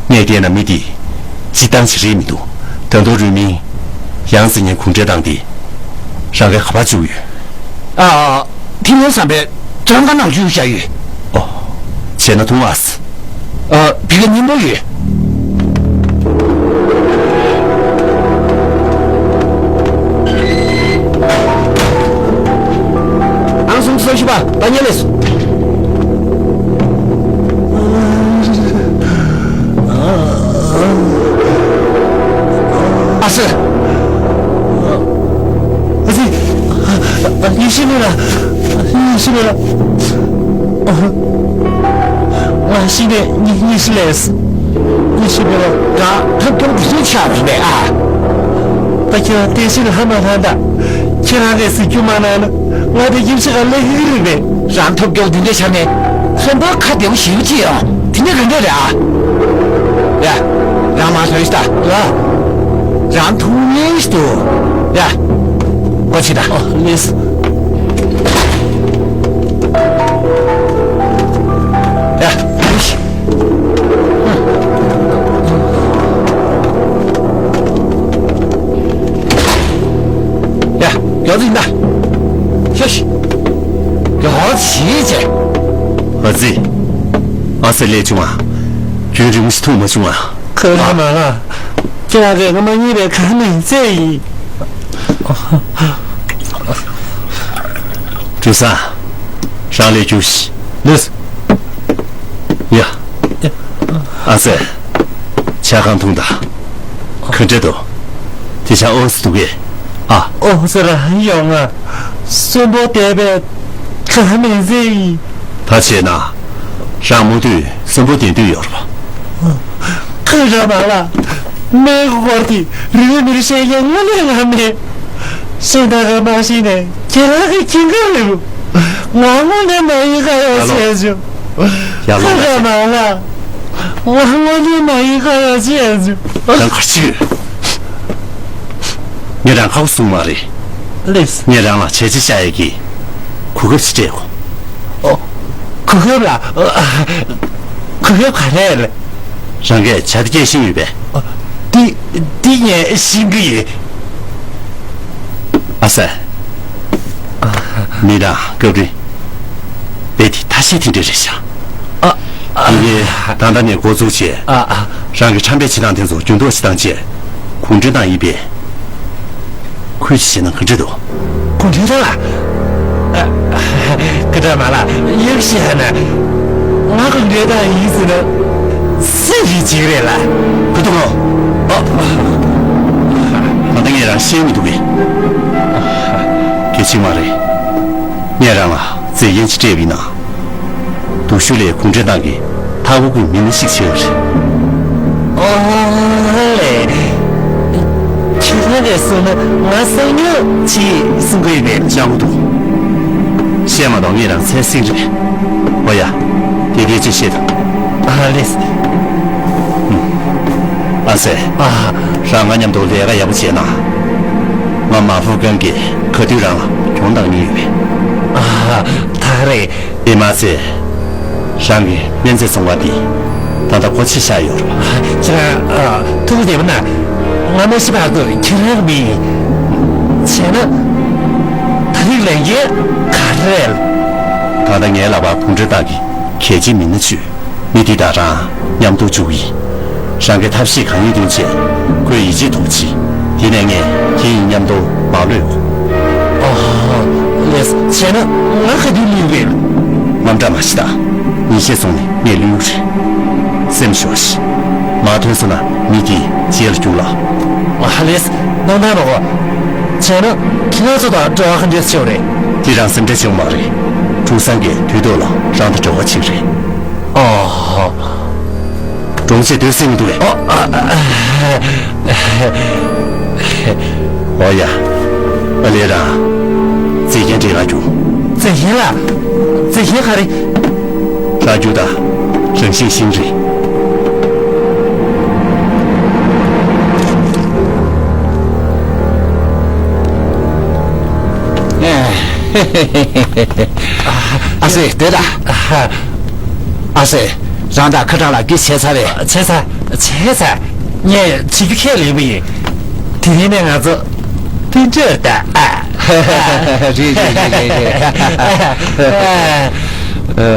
ངས་བལྟས་ན་མི་དེ་སྤྱིར་བཏང་ཞིག་རེད་མི་འདུག་ད་དུང་རུས་མིང་ཡང་ཟེར་མཁན་གུང་ཁྲན་ཏང་དེ་རང་གིས་ག་པར་བཅུག་ཡོད། ཨ། ཐིམ་ལན་ཟམ་པའི་བྲང་ཁ་ནང་བཅུག་བཞག་ཡོད། ཨོ། བྱས་ན་ཐུང་ཨ་སི། ཨ། ཕ་གི་སྙིང་པོ་ཡོད། ཨང་སུམ་ཅུ་སོ་བཞི་པ་ད་ཉལ་ལས། ཨ་སི། ཨ་ཙི། ཡེ་ཤེས་མེད་ལ། ཡེ་ཤེས་མེད་ལ། ང་ཤི་ནས་ཉི་ཉི་ཤི་ལས། ཉི་ཤི་མེད་ལ། ང་ཐབས་སྐྱོ་དུས་ཚོད་ཆགས་རེད་པས་ཨ། ད་ཁྱེད་རང་བསྟན་ཤེས་ལ་ཧ་མ་ལྷན་ད། ཁྱེད་རང་ལས་སྲིད་སྐྱོང་མ་གནང་ན་ང་དེ་ཡིབ་ཤི་ག་ལས་ཧི་རེད་པས། རང་ཐབས་སྐྱོ་དུས་འདྲ་ཆགས་ནས་ཧན་པ་ཁ་བདེ་བོ་ཞིག་ཅི་ཡང་དེ་ནས་ག་འདྲ་རེད་ཨ། ཡ། རང་མ་ལྷོད་ཤི་ད། ཡ། རང་ཐུག་ངེས་ཤི་འདུག་ཡ། ཨོ་ཆི་ད། ཨོ་ལེས། ཡ། ཡ། ཡ། ཡོད་ཟིན་ད། ཤ་ཤ། ཡོད་ཟིན་ཅེ། ཨ་ཙི། ཨ་སེ་ལས་བྱུང་ཨ། རྒྱུན་རིང་མོ་ཞིག་ཐུག་མ་བྱུང་ཨ། ཁོ་རང་མ་ལ། ཁྱེད་རང་གིས་ང་མ་ཉེས་པའི་གང་ནས་བཙལ་ཡིན། འབྲུག་སར། རང་ལས་རྒྱུགས་ཤིག་ལོས། ཨ་ཙི། ཇ་གང་འཐུང་དང་། ག་འདྲ་འདུག་དེ་ཇ་ཨོ་སི་འདུག་གས། ཨ། ཨོ་སི་ར་ཡོང་ང་། གསོན་པོ་བསྡད་པའི་ཁ་མེད་ཟེར་ཡིན། ད་བྱས་ན། རང་མུ་མཐུད་གསོན་པོ་བསྡད་འདོད་ཡོད་རེད་པ། ཁ་ར་མ་ལ། མའི་སྐོར་དེ་རི་བོ་མི་རི་ཤེས་ཡ་ངོ་ནས་ང་མེད། ཤིང་རྟ་ག་མ་ཤི་ནས་ཁྱེད་རང་གི་ཁྱིམ་ག་རེད། ང་ངོ་ནས་མ་ཡི་ག་ཡ་ཡ་ལོ། བྱས་བྱུང་། ཡ་ལོ། ཁ་ར་མ་ལ། ང་ངོ་ནས་མ་ཡི་ག་ཡ་བྱས་བྱུང་། རང་ག་ཅི་ཡོད། ངས་རང་ཁ་བ་གསུངས་མ་རེད། ལེས། ངས་རང་ལ་བྱས་རྗེས་བཞག་ཡས་ཀྱི་གོ་སྐབས་ཤིག་སྤྲད་གོ། ཨོ། གོ་སྐབས་ལ། གོ་སྐབས་ག་རེ་རེད། རང་གིས་ཇ་དེ་སྐྱེལ་ཤེས་ཡོད་པས། ཨོ། འདི་འདི་ངས་ཤེས་ཀྱི་ཡོད། ཨ་ཙི། མི་རང་སྐབས་རིང་དཔེ་དེ་ཐ་ཤལ་དེ་འདྲ་རེད་ཤག་ཨ། ཨ། ངས་ད་ལྟ་ནས་འགོ་འཛུགས་བྱས། ཨ། ཨ། རང་གི་ཁྲམ་པའི་བྱེད་སྟངས་དེ་ཚོ་འགྱུར་ལྡོག་བྱེད་སྟངས་བྱས། གུང་ཁྲན་ཏང་ཡིན་པས། ཁོས་ཅི་བྱས་ན་ག་འདྲ་འདུག་གུང་ཁྲན་ཏང་ལ། ཨ། ག་འདྲ་མ་ལ་ཡག་ཤི་ཧ་ན། ང་གུང་ཁྲན་ཏང་ཡིན་ཟེར་ན། སུས་རེད་བྱེད་ཀྱི་རེད་ལ། ག་འདུག་ལོ། ཨ། ད་ལྟ་ངས་རང་ཤེས་མི་འདུག་གས། གལ་ཆེན་མ་རེད། ངས་རང་ལ་མཛེས་རྒྱན་ཅིག་སྤྲད་པ་ཡིན་ན། སྡུག་ཤོས་ལས་གུང་ཁྲན་ཏང་གི་མཐའ་འཁོར་གྱི་མི་སྣ་ཞིག་བྱེད་པ་རེད། ཨོ་ལེ། ཁྱེད་རང་གིས་གསུངས་ན་ང་གསང་ཉུལ་ཅིག་གསུང་གི་ཡོད་པས། སྤྱང་པོ་འདུག་བཤད་མ་གཏོགས་ངས་རང་ཚད་སྲིང་རེད། ཨོ་ཡ། དེ་སྐད་ཅེས་བཤད་དང་། ཨ་ལེས། ཨ་ཙི། ཨ། རང་ང་མཉམ་དུ་ལས་ཀ་ཡག་པོ་བྱས་ན། ང་མ་ཧྥུ་ཀན་གྱིས་ག་དུས་རང་ལ་གྱོང་བཏང་མྱོང་ཡོད་པས། ཨ། ད་རེད། དེ་མ་ཚད། རང་གི་སྨན་རྫས་བཙོང་བ་འདི་ད་ལྟ་སྒོ་ཕྱེ་བཞག་ཡོད་རེད་པ། ཁྱེད་རང་། ཨ། ཐུགས་བདེ་པོ་གནང་། ང་མ་ཤི་བར་དུ་ཁྱེད་རང་གི་མི་ཡིན། བྱས་ན། ད་རེས་ལས་འགན་ག་རེ་རེད། ད་ལྟ་ངའི་ལག་པར་གུང་ཁྲན་ཏང་གི་གལ་ཆེའི་མི་སྣ་བཅུ། མི་འདི་དང་རང་མཉམ་དུ་འཇུག་གི་ཡིན། རང་གི་ཐབས་ཤེས་གང་ཡོད་བཏོན་བྱས། ཁོའི་ཡིད་ཆེས་ཐོབ་ཅིག་དེ་ནས་ངས་ཁྱེད་གཉིས་མཉམ་དུ་མར་གློད་དགོས། ཨོ། ལེས། བྱས་ན་ང་ག་དུས་གློད་དགོས། དངངས་སྐྲག་མ་བྱེད་དང་། ཉིན་ཤས་སོང་ནས་ངས་གློད་ཀྱི་རེད། སེམས་ཞོག་ཤིག་མར་ཐོན་སོང་ན་མི་དེ་རྗེས་ལ་རྒྱུགས་ལ། ཨ་ལེས། སྣང་དག་མ་གོ། བྱས་ན་ཁྱེད་རང་ཚོ་དང་འབྲེལ་བ་ག་འདྲས་ཆེ་བ་རེད། དེ་རང་སེམས་ཁྲལ་བྱེད་དགོས་མ་རེད། ཀྲུང་སང་གིས་དུས་ཐོག་ལ་རང་དང་འབྲེལ་བ་བྱེད་ཀྱི་རེད། ཨོ། གྲོང་ཁྱེར་སྡོད་སྲིད་མི་འདུག་གས། ཨོ། ཨ། ཨ། ཨོ་ཡ། ཨ་ལས། རང་མཛེས་རྒྱན་འདྲ་ལ་རྒྱུགས། མཛེས་རྒྱན་ལ། མཛེས་རྒྱན་ག་རེ། རང་རྒྱུགས་དང་། རང་བཞིན་ཤིང་རེད། ཨ་ཙི། དེ་ད། ཨ་ཙི། རང་དང་ཁ་གྲངས་ལ་གི་བྱས་ཚར་རེད། བྱས་ཚར། བྱས་ཚར། ངས་བྱེད་རྒྱུ་ཁས་ལེན་པ་ཡིན། དེ་རིང་ནས་ང་ཚོ་མཐུན་འབྲེལ་ད། ཨ། རེད་རེད་རེད་རེད། ཨ།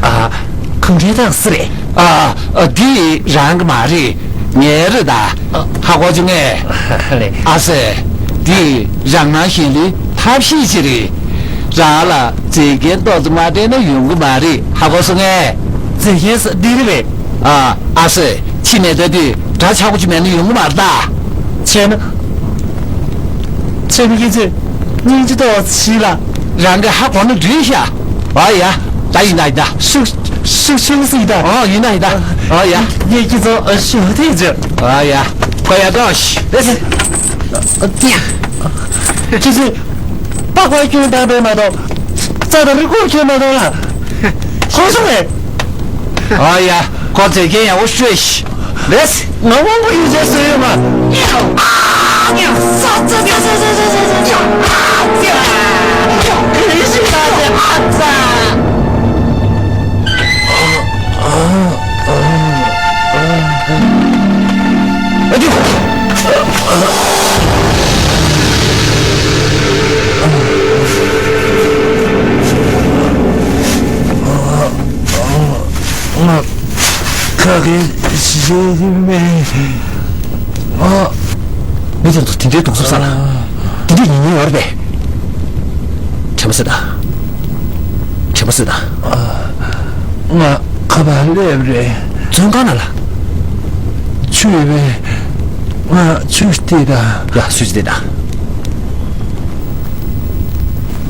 ཨ། གུང་ཁྲན་ཏང་སུ་རེད། ཨ། ཨ། འདི་རང་གི་མ་རེད། ངའི་རེད་ད། ཧ་གོ་བྱུང་ངས། ཨ་ཙི། འདི་རང་ནང་བཞིན་ལས་ཐབས་ཤེས་ཅིག་རེད། རང་ལ་མཛེས་རྒྱན་ཏོག་ཙམ་མ་སྤྲད་ན་ཡོང་གི་མ་རེད། ཧ་གོ་སོང་ངས། མཛེས་རྒྱན་ཟེར་འདི་རེད་པས། ཨ། ཨ་ཙི། ཕྱི་ནས་ལྟ་དུས་འདྲ་ཆགས་པོ་ཅིག་མེད་ན་ཡོང་གི་མ་རེད་ད། བྱས་ན། བྱས་ན་ཁྱེད་ཚོས་སྙིང་རྗེ་ཏོག་ཙམ་ཞིག་ལ། རང་གིས་ཧ་གོ་ན་འགྲིག་ཤག་ཨ་ཡ། ད་ཡིན་ད་ཡིན་ད། ཤུགས་ཤུགས་ཆུང་ཟིག་ད། ཨོ། ཡིན་ད་ཡིན་ད། ཨོ་ཡ། ངས་ཁྱེད་ཚོ་ཞུ་ཐེངས་བྱོས། ཨོ་ཡ། ཁོ་ཡ་ཏོ་ཤི། ཁྱེད་ཚོས་པགས་པ་སྐྱོན་བཏང་པས་མ་གཏོགས་རྩ་དང་རི་སྐོར་ཁྱོན་མ་གཏོགས་ལ། ཧོ་སོང་རེད། ཨོ་ཡ། ཁོ་ཚོས་རྐྱེན་ཡག་པོ་ཤོད་ཤི། ལེས། ང་དབང་པོ་ཡོད་ཚད་བཟོས་ཡོད་མ། ཨ། ཉ། ས་ཙ་ཙ་ཙ་ཙ་ཙ་ཙ་ཙ། ཨ་ཙ། ག་རེ་ཞིག་ད་ཙེ། ཨ་ཙ། ཨ་ཙི། ང་ཁ་གིས་བཤད་ཀྱི་མེད། ཨ། མི་དེ་ཚོ་དེ་འདྲའི་གདུང་སེམས་ཟ་ལ། དེ་འདྲའི་ཉེན་ཉེན་ཡོད་རེད་པས། དྲན་པ་གསོས་དང་། དྲན་པ་གསོས་དང་། ང་ཁ་པར་སླེབས་རེད། བཙོན་ཁང་ནང་ལ། ཆུ་ཡོད་པས། ང་ཆུ་སྟེར་དང་། ཡ། ཆུ་སྟེར་དང་།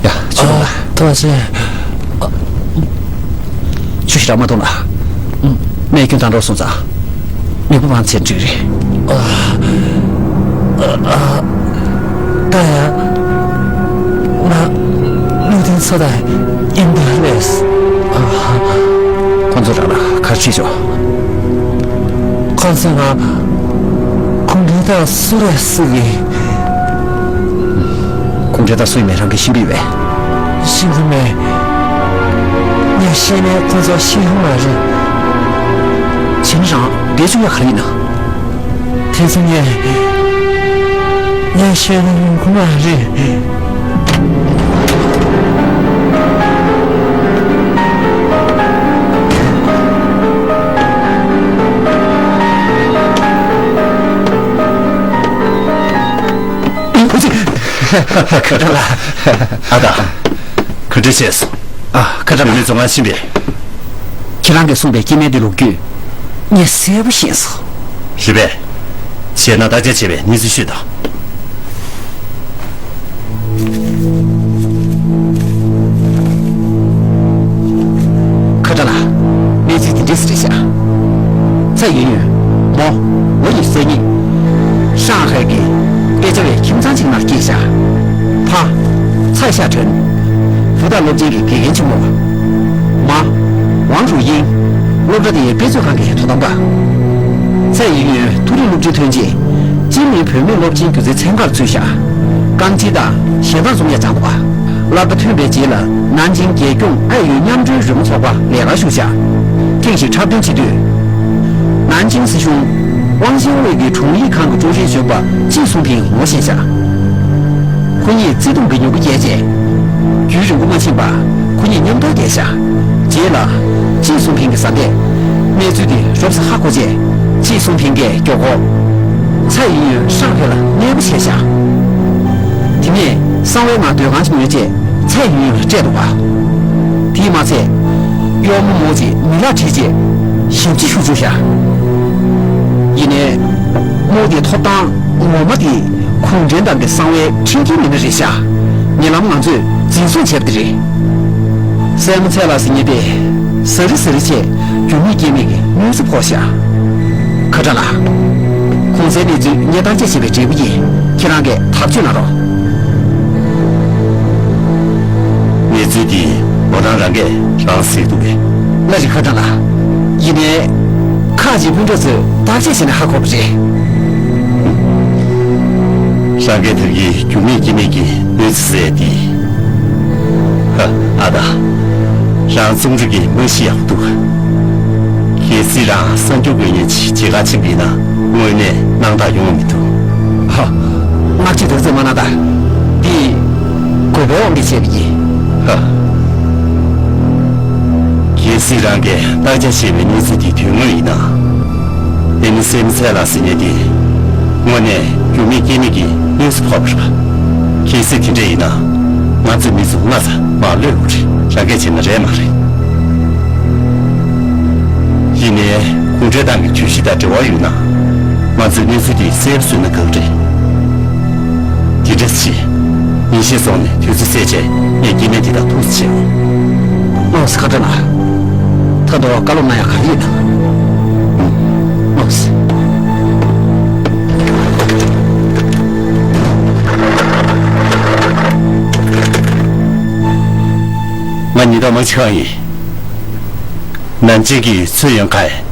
ཡ། ཆུ་ལ། ཨ། ཐུགས་རྗེ་ཆེ། ཆུ་ཞེ་དྲག་མ་འཐུང་ལ། སྨན་སྐྱོན་དང་འགྲོགས་སོང་ཙང་། ནད་འབུ་སྤང་བྱས་འགྲིག་རེད། ཨ། ཨ། ད་ཡང་ང་ལུས་རྟེན་ཚོ་དང་ཡིན་པ་རེད། ཨ། ཁོ་ཚོ་རང་ལ་ག་རེ་བྱེད་ཆོག་ཁོ་ཚོས་ང་གུང་ཁྲན་ཏང་སུ་རེད་ཟེར་གི། གུང་ཁྲན་ཏང་སུ་ཡིན་མིན་རང་གིས་ཤེས་ཀྱི་ཡོད་པས། ཤེས་ཀྱི་མེད། ངས་ཤེས་ནའི་ཁོ་ཚོ་ཤེས་ཡོང་མ་རེད། བྱས་ན་རང་བེད་སྤྱོད་ཡག་ག་རེ་ཡིན་ན། དེ་ཚོ་ངས། ངས་ཤེས་ན་ཡོང་གི་མ་རེད། ཁ་བྱང་ལགས། ཨ་ད། ག་འདྲ་བྱས་སོང་། ཨ། ཁ་བྱང་ལགས། མི་ཚོ་ང་ཕྱིན་པས། ཁྱེད་རང་གིས་གསུངས་པའི་སྐྱེ་དམན་དེ་ལོ་རྒྱུས་ངས་གསལ་པོ་ཤེས་སོང་། རེད་པས། བྱས་ན་བརྟག་དཔྱད་བྱས་པའི་གནས་ཚུལ་ཤོད་དང་། ཁ་བྱང་ལགས། གནས་ཚུལ་དེ་འདྲས་རེད་ཤག་ཚའེ་ཡུན་ཡུན། མོ། ལོ་ཉི་ཤུ་རྩ་གཉིས། ཧྲང་ཧའེ་གི་དཔེ་ཆ་བའི་ཁྱིམ་ཚང་གཅིག་ནང་སྐྱེས་ཤག་ཕ། ཚའེ་ཤ་ཁྲེན། བུ་དང་སློབ་ཆེན་གྱི་དགེ་རྒན་ཆེན་མོ། མ། ཝང་རུ་དབྱིང་། སློབ་གྲྭ་དེའི་དཔེ་མཛོད་ཁང་གི་དོ་དམ་པ། ཚའེ་ཡུན་ཡུན་མཐོ་རིམ་སློབ་འབྲིང་ཐོན་རྗེས། ཅིན་མིན་བུད་མེད་སློབ་ཆེན་སྒྱུ་རྩལ་ཚན་ཁག་ལ་ཚུད་ཤག་རྐང་རྗེས་དང་ཞལ་ཐང་རྩོམ་ཡག་སྦྱངས་འདུག་ག་སློབ་གྲྭ་ཐོན་པའི་རྗེས་ལ་ནན་ཅིང་རྒྱལ་སྐྱོང་ཨའེ་ཡུན་མཉམ་འབྲེལ་རོལ་མོ་ཚོགས་པ་ལས་ཀར་ཞུགས་ཤག་ཐེངས་ཤིག་འཁྲབ་སྟོན་བྱེད་དུས། ནན་ཅིང་སྲིད་གཞུང་ཝང་ཞིན་ཝེ་གི་དྲུང་ཡིག་ཁང་གི་ཀྲུའུ་རིན་གཞོན་པ་ཅི་སུང་ཕིང་ངོ་ཤེས་ཤག་ཁོ་གཉིས་བརྩེ་དུང་གི་མྱུ་གུ་རྒྱས་རྗེས། རྒྱུན་རིང་པོ་མ་ཕྱིན་པར་ཁོ་གཉིས་མཉམ་དུ་བསྡད་ཤག་རྗེས་ལ། ཅི་སུང་ཕིང་གི་བཟའ་ཟླས་གནས་ཚུལ་དེ་རོབ་ཙམ་ཧ་གོ་རྗེས། ཅི་སུང་ཕིང་གིས་མགྱོགས་པོ། ཚའེ་ཡུན་ཡུན་ཧྲང་ཧའེ་ལ་གནས་སྤོ་བྱས་ཤག་དེ་ནས་གསང་བའི་ངང་སྡོད་ཁང་ཞིག་ཉོས་རྗེས། ཚའེ་ཡུན་ཡུན་ལ་སྤྲད་འདུག་ག་དེས་མ་ཚད། གཡོག་མོ་མོ་ཅིག་མི་ལག་ཁྲིད་རྗེས། ཞབས་ཕྱི་ཞུ་བཅུག་ཤག་ཡིན་ནའི། མོ་དེའི་ཐོབ་ཐང་ངོ་མ་དེ་གུང་ཁྲན་ཏང་གི་གསང་བའི་ཁྲིམས་འགལ་མི་སྣ་རེད་ཤག་ཉེ་ལམ་ང་ཚོས་འཛིན་བཟུང་བྱས་པ་དེ་རེད། སྲས་མོ་ཚེ་ལ་ཟེར་མཁན་དེ་ཟ་རི་ཟ་རི་བྱས་རྒྱུ་མེད་རྐྱེན་མེད་ཀྱི་གནོད་འཚེ་ཕོག་ཤག་ཁ་བྱང་ལགས། གོང་གསལ་གནས་ཚུལ་ངས་བརྟག་དཔྱད་བྱས་པའི་འབྲས་བུ་ཡིན། ཁྱེད་རང་གིས་ཐག་གཅོད་གནང་རོགས། གནས་ཚུལ་འདི་འོ་རང་རང་གིས་རང་གཟིགས་ཐུབ་པས། ལགས་རེད་ཁ་བྱང་ལགས། ཡིན་ནའི། ཁག་ཅིག་སྤུན་གྲོགས་ཚོས་བརྟག་དཔྱད་བྱས་ནས་ཧ་གོ་བ་རེད། རང་གིས་དེ་རིང་རྒྱུ་མེད་རྐྱེན་མེད་ཀྱི་གནོད་འཚེ་བཟོས་ཏེ། ཧ། ཨ་ད། རང་རྩོམ་རིག་གི་རྨང་གཞི་ཡག་པོ་འདུག་གལ་སྲིད་རང་གསར་འགྱུར་འགོད་མཁན་ཅིག་མཇལ་ཁ་ཕྱིན་པ་ཡིན་ན་དངོས་གནས་སྣང་དག་ཡོང་བ་མི་འདུག་ཧ། སྔ་ཕྱི་དོགས་ཟོན་མ་གནང་དང་། འདི་དགོས་པའི་དབང་གིས་བྱས་པ་ཡིན། ཧ། གལ་སྲིད་རང་གིས་བརྟག་དཔྱད་བྱས་པའི་གནས་ཚུལ་འདི་དོན་དངོས་ཡིན་ན། ཨེ་ནི་སེམས་ཚད་ལ་ཟེར་མཁན་དེ། དངོས་གནས་རྒྱུ་མེད་རྐྱེན་མེད་ཀྱི་གནོད་འཚེ་ཕོག་པ་རེད་པ། གལ་སྲིད་དེ་འདྲ་ཡིན་ན། ང་ཚོའི་མི་ཚོ་སྔ་ས་མར་གློད་དགོས་རེད། རང་སྐད་བྱས་ན་རེད་མ་རེད། ཡིན་ནའི། གུང་ཁྲན་ཏང་གི་གྱོད་གཞི་དང་འབྲེལ་བ་ཡོད་ན། ང་ཚོས་གནས་ཚུལ་དེ་གསལ་པོ་བཟོས་ན་དགའ་གི་རེད། དེ་འདྲ་བྱེད། ཉིན་ཤས་སོང་ནས་དུས་ཚོད་བསལ་བྱས་ངས་སྐྱེ་དམན་དེ་དག་ཐུག་ས་བྱེད་འོང་། ལགས་སོ་ཁ་བྱང་ལགས། ད་དུང་བཀའ་སློབ་གནང་ཡག་ག་རེ་ཡོད་དམ། ལགས་སོ། ང་ཉི་ཟླ་མང་ཆེ་གང་ཡིན། ནན་ཅིང་གི་ཚོད་ཡོང་ཁ་ཡིན།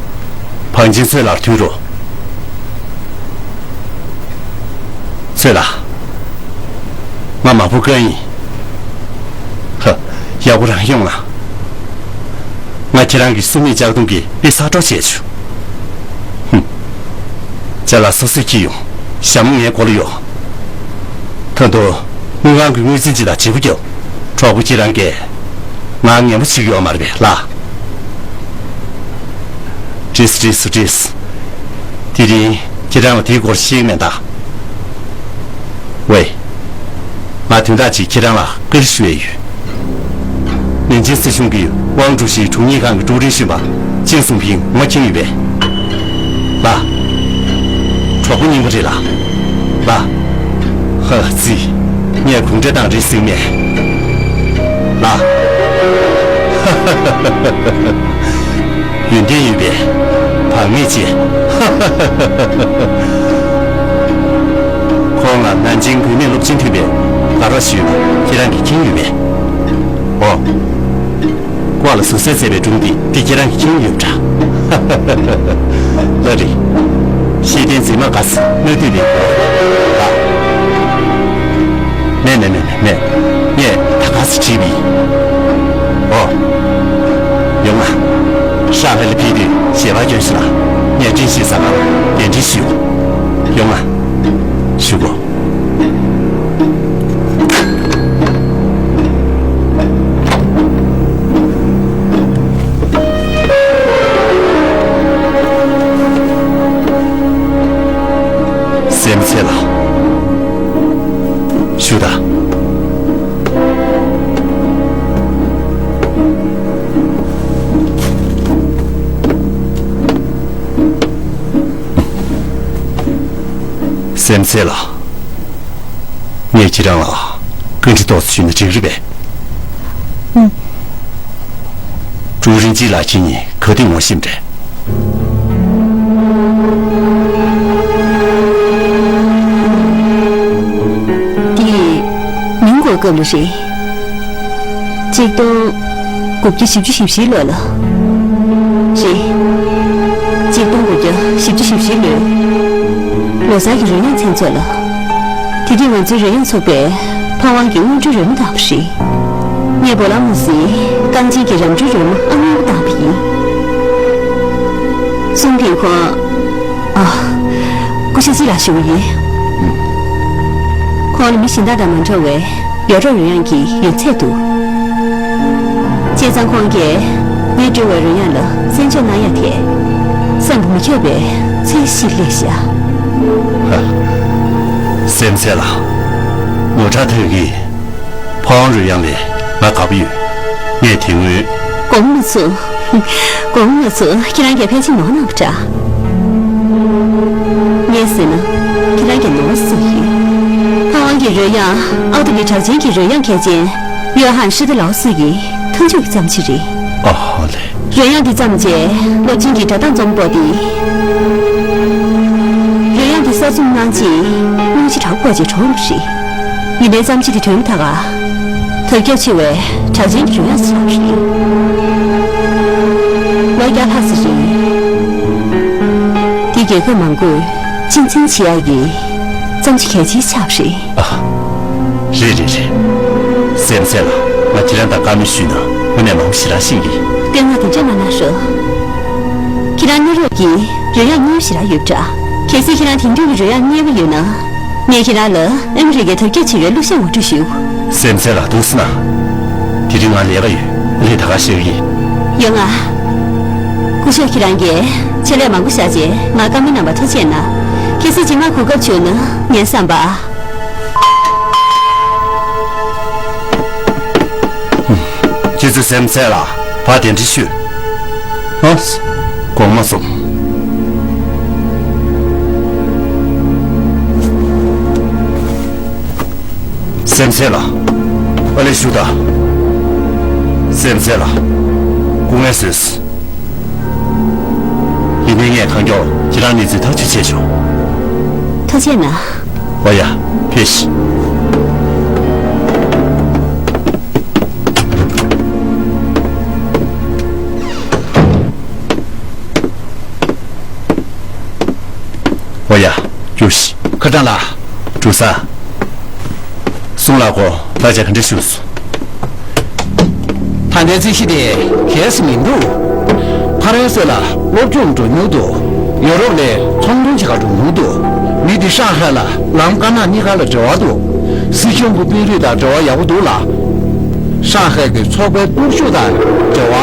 བང་ཆེན་ཚོད་ལ་མཐུན་རོགས། ཚོད་ལ། ང་མ་བུ་ཀ་ཡིན། ཧ། ཡག་པོ་རང་ཡོང་ལ། ང་ཁྱེད་རང་གི་སྲུང་མའི་ལྕགས་དུང་གི་དཔེ་གསར་སྒྲོག་བྱས་བྱུང་། ཧུམ། ཅ་ལག་སོ་སོས་འཁྱེར་ཡོང་། ཞྭ་མོ་ངའི་མགོ་ལ་གཡོགས། ད་དུང་། དངུལ་ཁང་གི་དངུལ་འཛིན་སྤྱི་དང་བརྗེ་པོ་རྒྱབ། གྲོགས་པོ་ཁྱེད་རང་གིས། ང་ངན་པོ་བྱེད་ཀྱི་ཡོད་མ་རེད་པས་ལགས། བྲིས་བྲིས་བྲིས། དེ་རིང་ཁྱེད་རང་ལ་དེའི་སྐོར་བཤད་ཀྱི་མེད་ད། ཝེ། ང་དོན་དག་ཅིག་ཁྱེད་རང་ལ་བཀའ་འདྲི་ཞུ་ཡས་ཡོད། ནན་ཅིང་སྲིད་གཞུང་གིས་ཝང་ཀྲུའུ་ཞིའི་དྲུང་ཡིག་ཁང་གི་ཀྲུའུ་རིན་གཞོན་པ། ཅིན་སུང་ཕིང་ངོ་མཁྱེན་ཡོད་པས། ལགས། གྲོགས་པོ་རྙིང་པ་རེད་ལགས། ལགས། ཧ་ཙི། ངས་གུང་ཁྲན་ཏང་རེད་ཟེར་མེད། ལགས། ཡོན་ཏན་ཡོད་པས། བག་མེད་ཅེས། ཁོང་ལ་ནན་ཅིང་བུད་མེད་སློབ་ཆེན་ཐོན་པའི་ག་རོགས་ཞུས་པ་ཁྱེད་རང་གིས་མཁྱེན་ཡོད་པས། ཨོ། ཀོ་ལ་ཟུར་ཟའི་བཙས་པའི་སྒྲུང་འདི་འདི་ཁྱེད་རང་གིས་མཁྱེན་ཡོད་འདྲ། ལགས་རེད། ཤེས་ལྡན་མཛེས་མ་དགའ་ས་སྣ་དུད་ལས་འགོ་ཨ། མེད་མེད་མེད་མེད་མེད། ངས་ད་ག་ས་བྲིས་པ་ཡིན། ཨོ། ཡོང་ང་། ཧྲང་ཧའེ་ལ་ཕེབས་དུས་ཞལ་པར་སྐྱོན་ཞིག་ལ་ངས་བཀྲིན་ཆེ་ས་ག་གདན་འདྲེན་ཞུ། ཡོང་ང་། ཞུ་གོ། སེམས་ཚེ་ལ་ཞུ་ད། སེམས་ཚེ་ལ། ངས་ཁྱེད་རང་ལ་བཀའ་འདྲི་ཏོག་ཙམ་ཞུས་ན་འགྲིག་རེད་པས། ཨུམ། ཀྲུའུ་རིན་ཅི་ལགས་ཁྱེད་གཉིས་ག་དུས་ངོ་ཤེས་པ་རེད། འདི་མིན་གོ་སྐབས་ལ་རེད། གཅིག་སྟོང་དགུ་བརྒྱ་བཞི་བཅུ་ཞེ་བཞིའི་ལོ་ལ། རེད། གཅིག་སྟོང་དགུ་བརྒྱ་བཞི་བཅུ་ཞེ་བཞིའི་ལོའི་ལོ་གསར་གྱི་རོལ་དབྱངས་མཚན་ཚོགས་ལ། དེ་དུས་ང་ཚོའི་རོལ་དབྱངས་ཚོགས་པས་ཕ་ཝང་གི་དངོས་གྲུབ་རོལ་མོ་བཏང་བ་རེད། ངས་བོ་ལ་མུ་སིའི་རྐང་རྗེན་གྱི་རམ་འཕྲུལ་རོལ་མོ་ཨང་གཉིས་པ་བཏང་བ་ཡིན། ཙུང་ཕིང་ཁོང་། ཨ། སྐུ་ཞབས་ཅི་ལགས་ཞུ་གི་ཡིན། ཁོང་ནི་མི་གཞན་དག་དང་མ་འདྲ་བའི་ཡོ་རོབ་རོལ་དབྱངས་ཀྱི་ཡོན་ཚད་འདུག་བྱས་ཙང་ཁོང་གིས་ངས་འབྲི་བའི་རོལ་དབྱངས་ལ་གསན་འཇོག་གནང་ཡ་དེ་བསམ་པ་མི་ཁྱབ་པའི་ཚོས་གཞི་སླེབས་ཤག་ཧ། སེམས་ཚེ་ལ། ངོ་ཁྲ་ཐོས་ཀྱི། ཕ་ཝང་རོལ་དབྱངས་ལས་ང་དགའ་པོ་ཡོད། ངས་དེ་སྔོན། དགོངས་མ་ཚོམས། དགོངས་མ་ཚོམས། ཁྱེད་རང་གིས་ཕལ་ཆེར་ནོར་གནང་བ་འདྲ། ངས་ཟེར་ན། ཁྱེད་རང་གིས་ནོར་སོང་ཡོད། ཕ་ཝང་གི་རོལ་དབྱངས་ཨའུ་ཏུ་ལི་གྲགས་ཅན་གྱི་རོལ་དབྱངས་མཁས་ཅན་ཡོ་ཧན་ཧྲི་ཏི་ལའོ་སི་ཡི་མཐའ་མཇུག་གི་བརྩམས་ཆོས་རེད། ཨ་ཧ་ལེ། རོལ་དབྱངས་འདི་བརྩམས་རྗེས་སློབ་ཆེན་གྱི་སྒྲ་གདངས་རྩོམ་པ་པོ་དེས། རོལ་དབྱངས་འདི་གསར་རྩོམ་གནང་རྗེས་སྙིང་རྗེ་དྲག་པོ་བྱས་གྲོངས་པ་རེད། ཡིན་ནའི་བརྩམས་ཆོས་དེ་དོན་དག་ག་དར་ཁྱབ་ཆེ་བའི་གྲགས་ཅན་གྱི་རོལ་དབྱངས་ཤིག་ཆགས་པ་རེད། ལོ་བརྒྱ་ལྷག་ཙམ་རིང་། དེ་རྒྱལ་ཁབ་མང་པོས་གཅེས་འཛིན་བྱེད་ཡག་གི་བརྩམས་ཆོས་གལ་ཆེ་ཆགས་པ་རེད། ཨ། རེད་རེད་རེད། སེམས་ཚེ་ལ་ང་ཁྱེད་རང་དང་བཀའ་མོལ་ཞུས་ན་དངོས་གནས་མང་པོ་ཞེ་དྲག་ཤེས་ཀྱི། སྐད་ངག་དེ་འདྲ་མ་གནང་རོགས། ཁྱེད་རང་གནའ་རབས་ཀྱི་རོལ་དབྱངས་རྙིང་པ་ཞེ་དྲག་ཡོད་པ་འདྲ། གལ་སྲིད་ཁྱེད་རང་དེང་དུས་ཀྱི་རོལ་དབྱངས་རྙེད་པ་ཡོད་ན། ངས་ཁྱེད་རང་ལ་ཨ་མི་རི་ཀའི་དར་ཁྱབ་ཆེ་བའི་གླུ་གཞས་ངོ་སྤྲོད་ཞུ། སེམས་ཚེ་ལ་འདུག་སེ་ན། དེ་རིང་ང་ལས་ཀ་ཡོད། ལས་ད་ག་ཤེས་ཀྱི། ཡོང་ང་། སྐུ་ཞབས་ཁྱེད་རང་གིས་ཆེད་ལས་མང་པོ་བཞག་རྗེས་ང་བཀའ་མོལ་གནང་བར་ཐུགས་རྗེ་གནང་། གལ་སྲིད་རྗེས་མ་གོ་སྐབས་བྱུང་ན་ངས་བསམ་པ། ཁྱེད་ཚོས་སེམས་ཚེ་ལ་ཕར་གདན་འདྲེན་ཞུས། ཨ། དགོངས་མ་ཚོམས། སེམས་ཚེ་ལ། ཨ་ལས་ཞུ་ད། སེམས་ཚེ་ལ། སྐུ་ངལ་གསོས། ཡིན་ནའི་ངས་གང་མགྱོགས་ཁྱེད་རང་གནས་ཚུལ་ཐག་གཅོད་བྱས་ཆོག་ཐུགས་རྗེ་གནང་། ཨོ་ཡ། ཕེབས་ཤིག་ཨོ་ཡ། རྒྱུགས་ཤིག་ཁ་སང་ལ། འགྲོ་ས། གསུང་ལ་གོ། ད་ཆ་ག་འདྲ་བྱུང་སོང་། ད་ལྟའི་རྩོད་གཞི་དེ་གལ་སྲིད་མི་འདུག་ཕ་རན་སི་ལ་སློབ་སྦྱོང་འགྲོ་མྱོང་འདུག་ཡོ་རོབ་ལ་ཚོང་དོན་བྱེད་གར་འགྲོ་མྱོང་འདུག་མི་དེ་ཧྲང་ཧའེ་ལ་ལམ་དཀར་ནག་གཉིས་ཀ་ལ་འབྲེལ་བ་འདུག་སྲིད་གཞུང་གི་དཔོན་རིགས་དང་འབྲེལ་བ་ཡག་པོ་འདུག་ལ། ཧྲང་ཧའེ་གི་ཚོགས་པའི་སྟོབས་ཤུགས་དང་འབྲེལ་བ་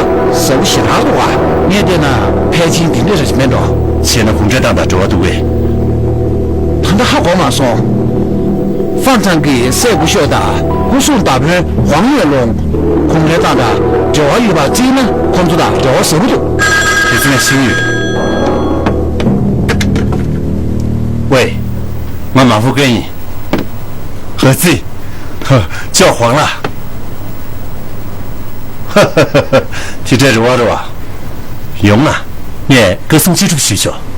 ཟབ་པོ་ཞེ་དྲག་འདུག་ག་ངས་བལྟས་ན་ཕལ་ཆེར་དེ་འདྲ་རེད་མེད་འགྲོ། བྱས་ན་གུང་ཁྲན་ཏང་དང་འབྲེལ་བ་འདུག་གས། ད་ལྟ་ཧ་གོ་མ་སོང་། ཧྥན་ཚང་གི་སྲས་སྐུ་ཞབས་དང་སྐུ་སྲུང་མདའ་དཔོན་ཝང་ཡོན་ལུང་། གུང་ཁྲན་ཏང་དང་འབྲེལ་བ་ཡོད་པ་བརྩིས་ན་ཁོང་ཚོ་དང་འབྲེལ་བ་ཟབ་པོ་འདུག་དེ་ཚོ་ངས་ཤེས་ཡོད། ཝེ། ང་མ་ཧྥུ་ཀན་ཡིན། ཧ་ཙི། ཧ། ཅོག་ཧོང་ལ། ཧ་ཧ་ཧ་ཧ། དེ་འདྲའི་རེ་བ་རེད་བ། ཡོང་ང་། ངས་བཀའ་གསུང་ཅི་སྒྲུབ་ཞུས་ཆོག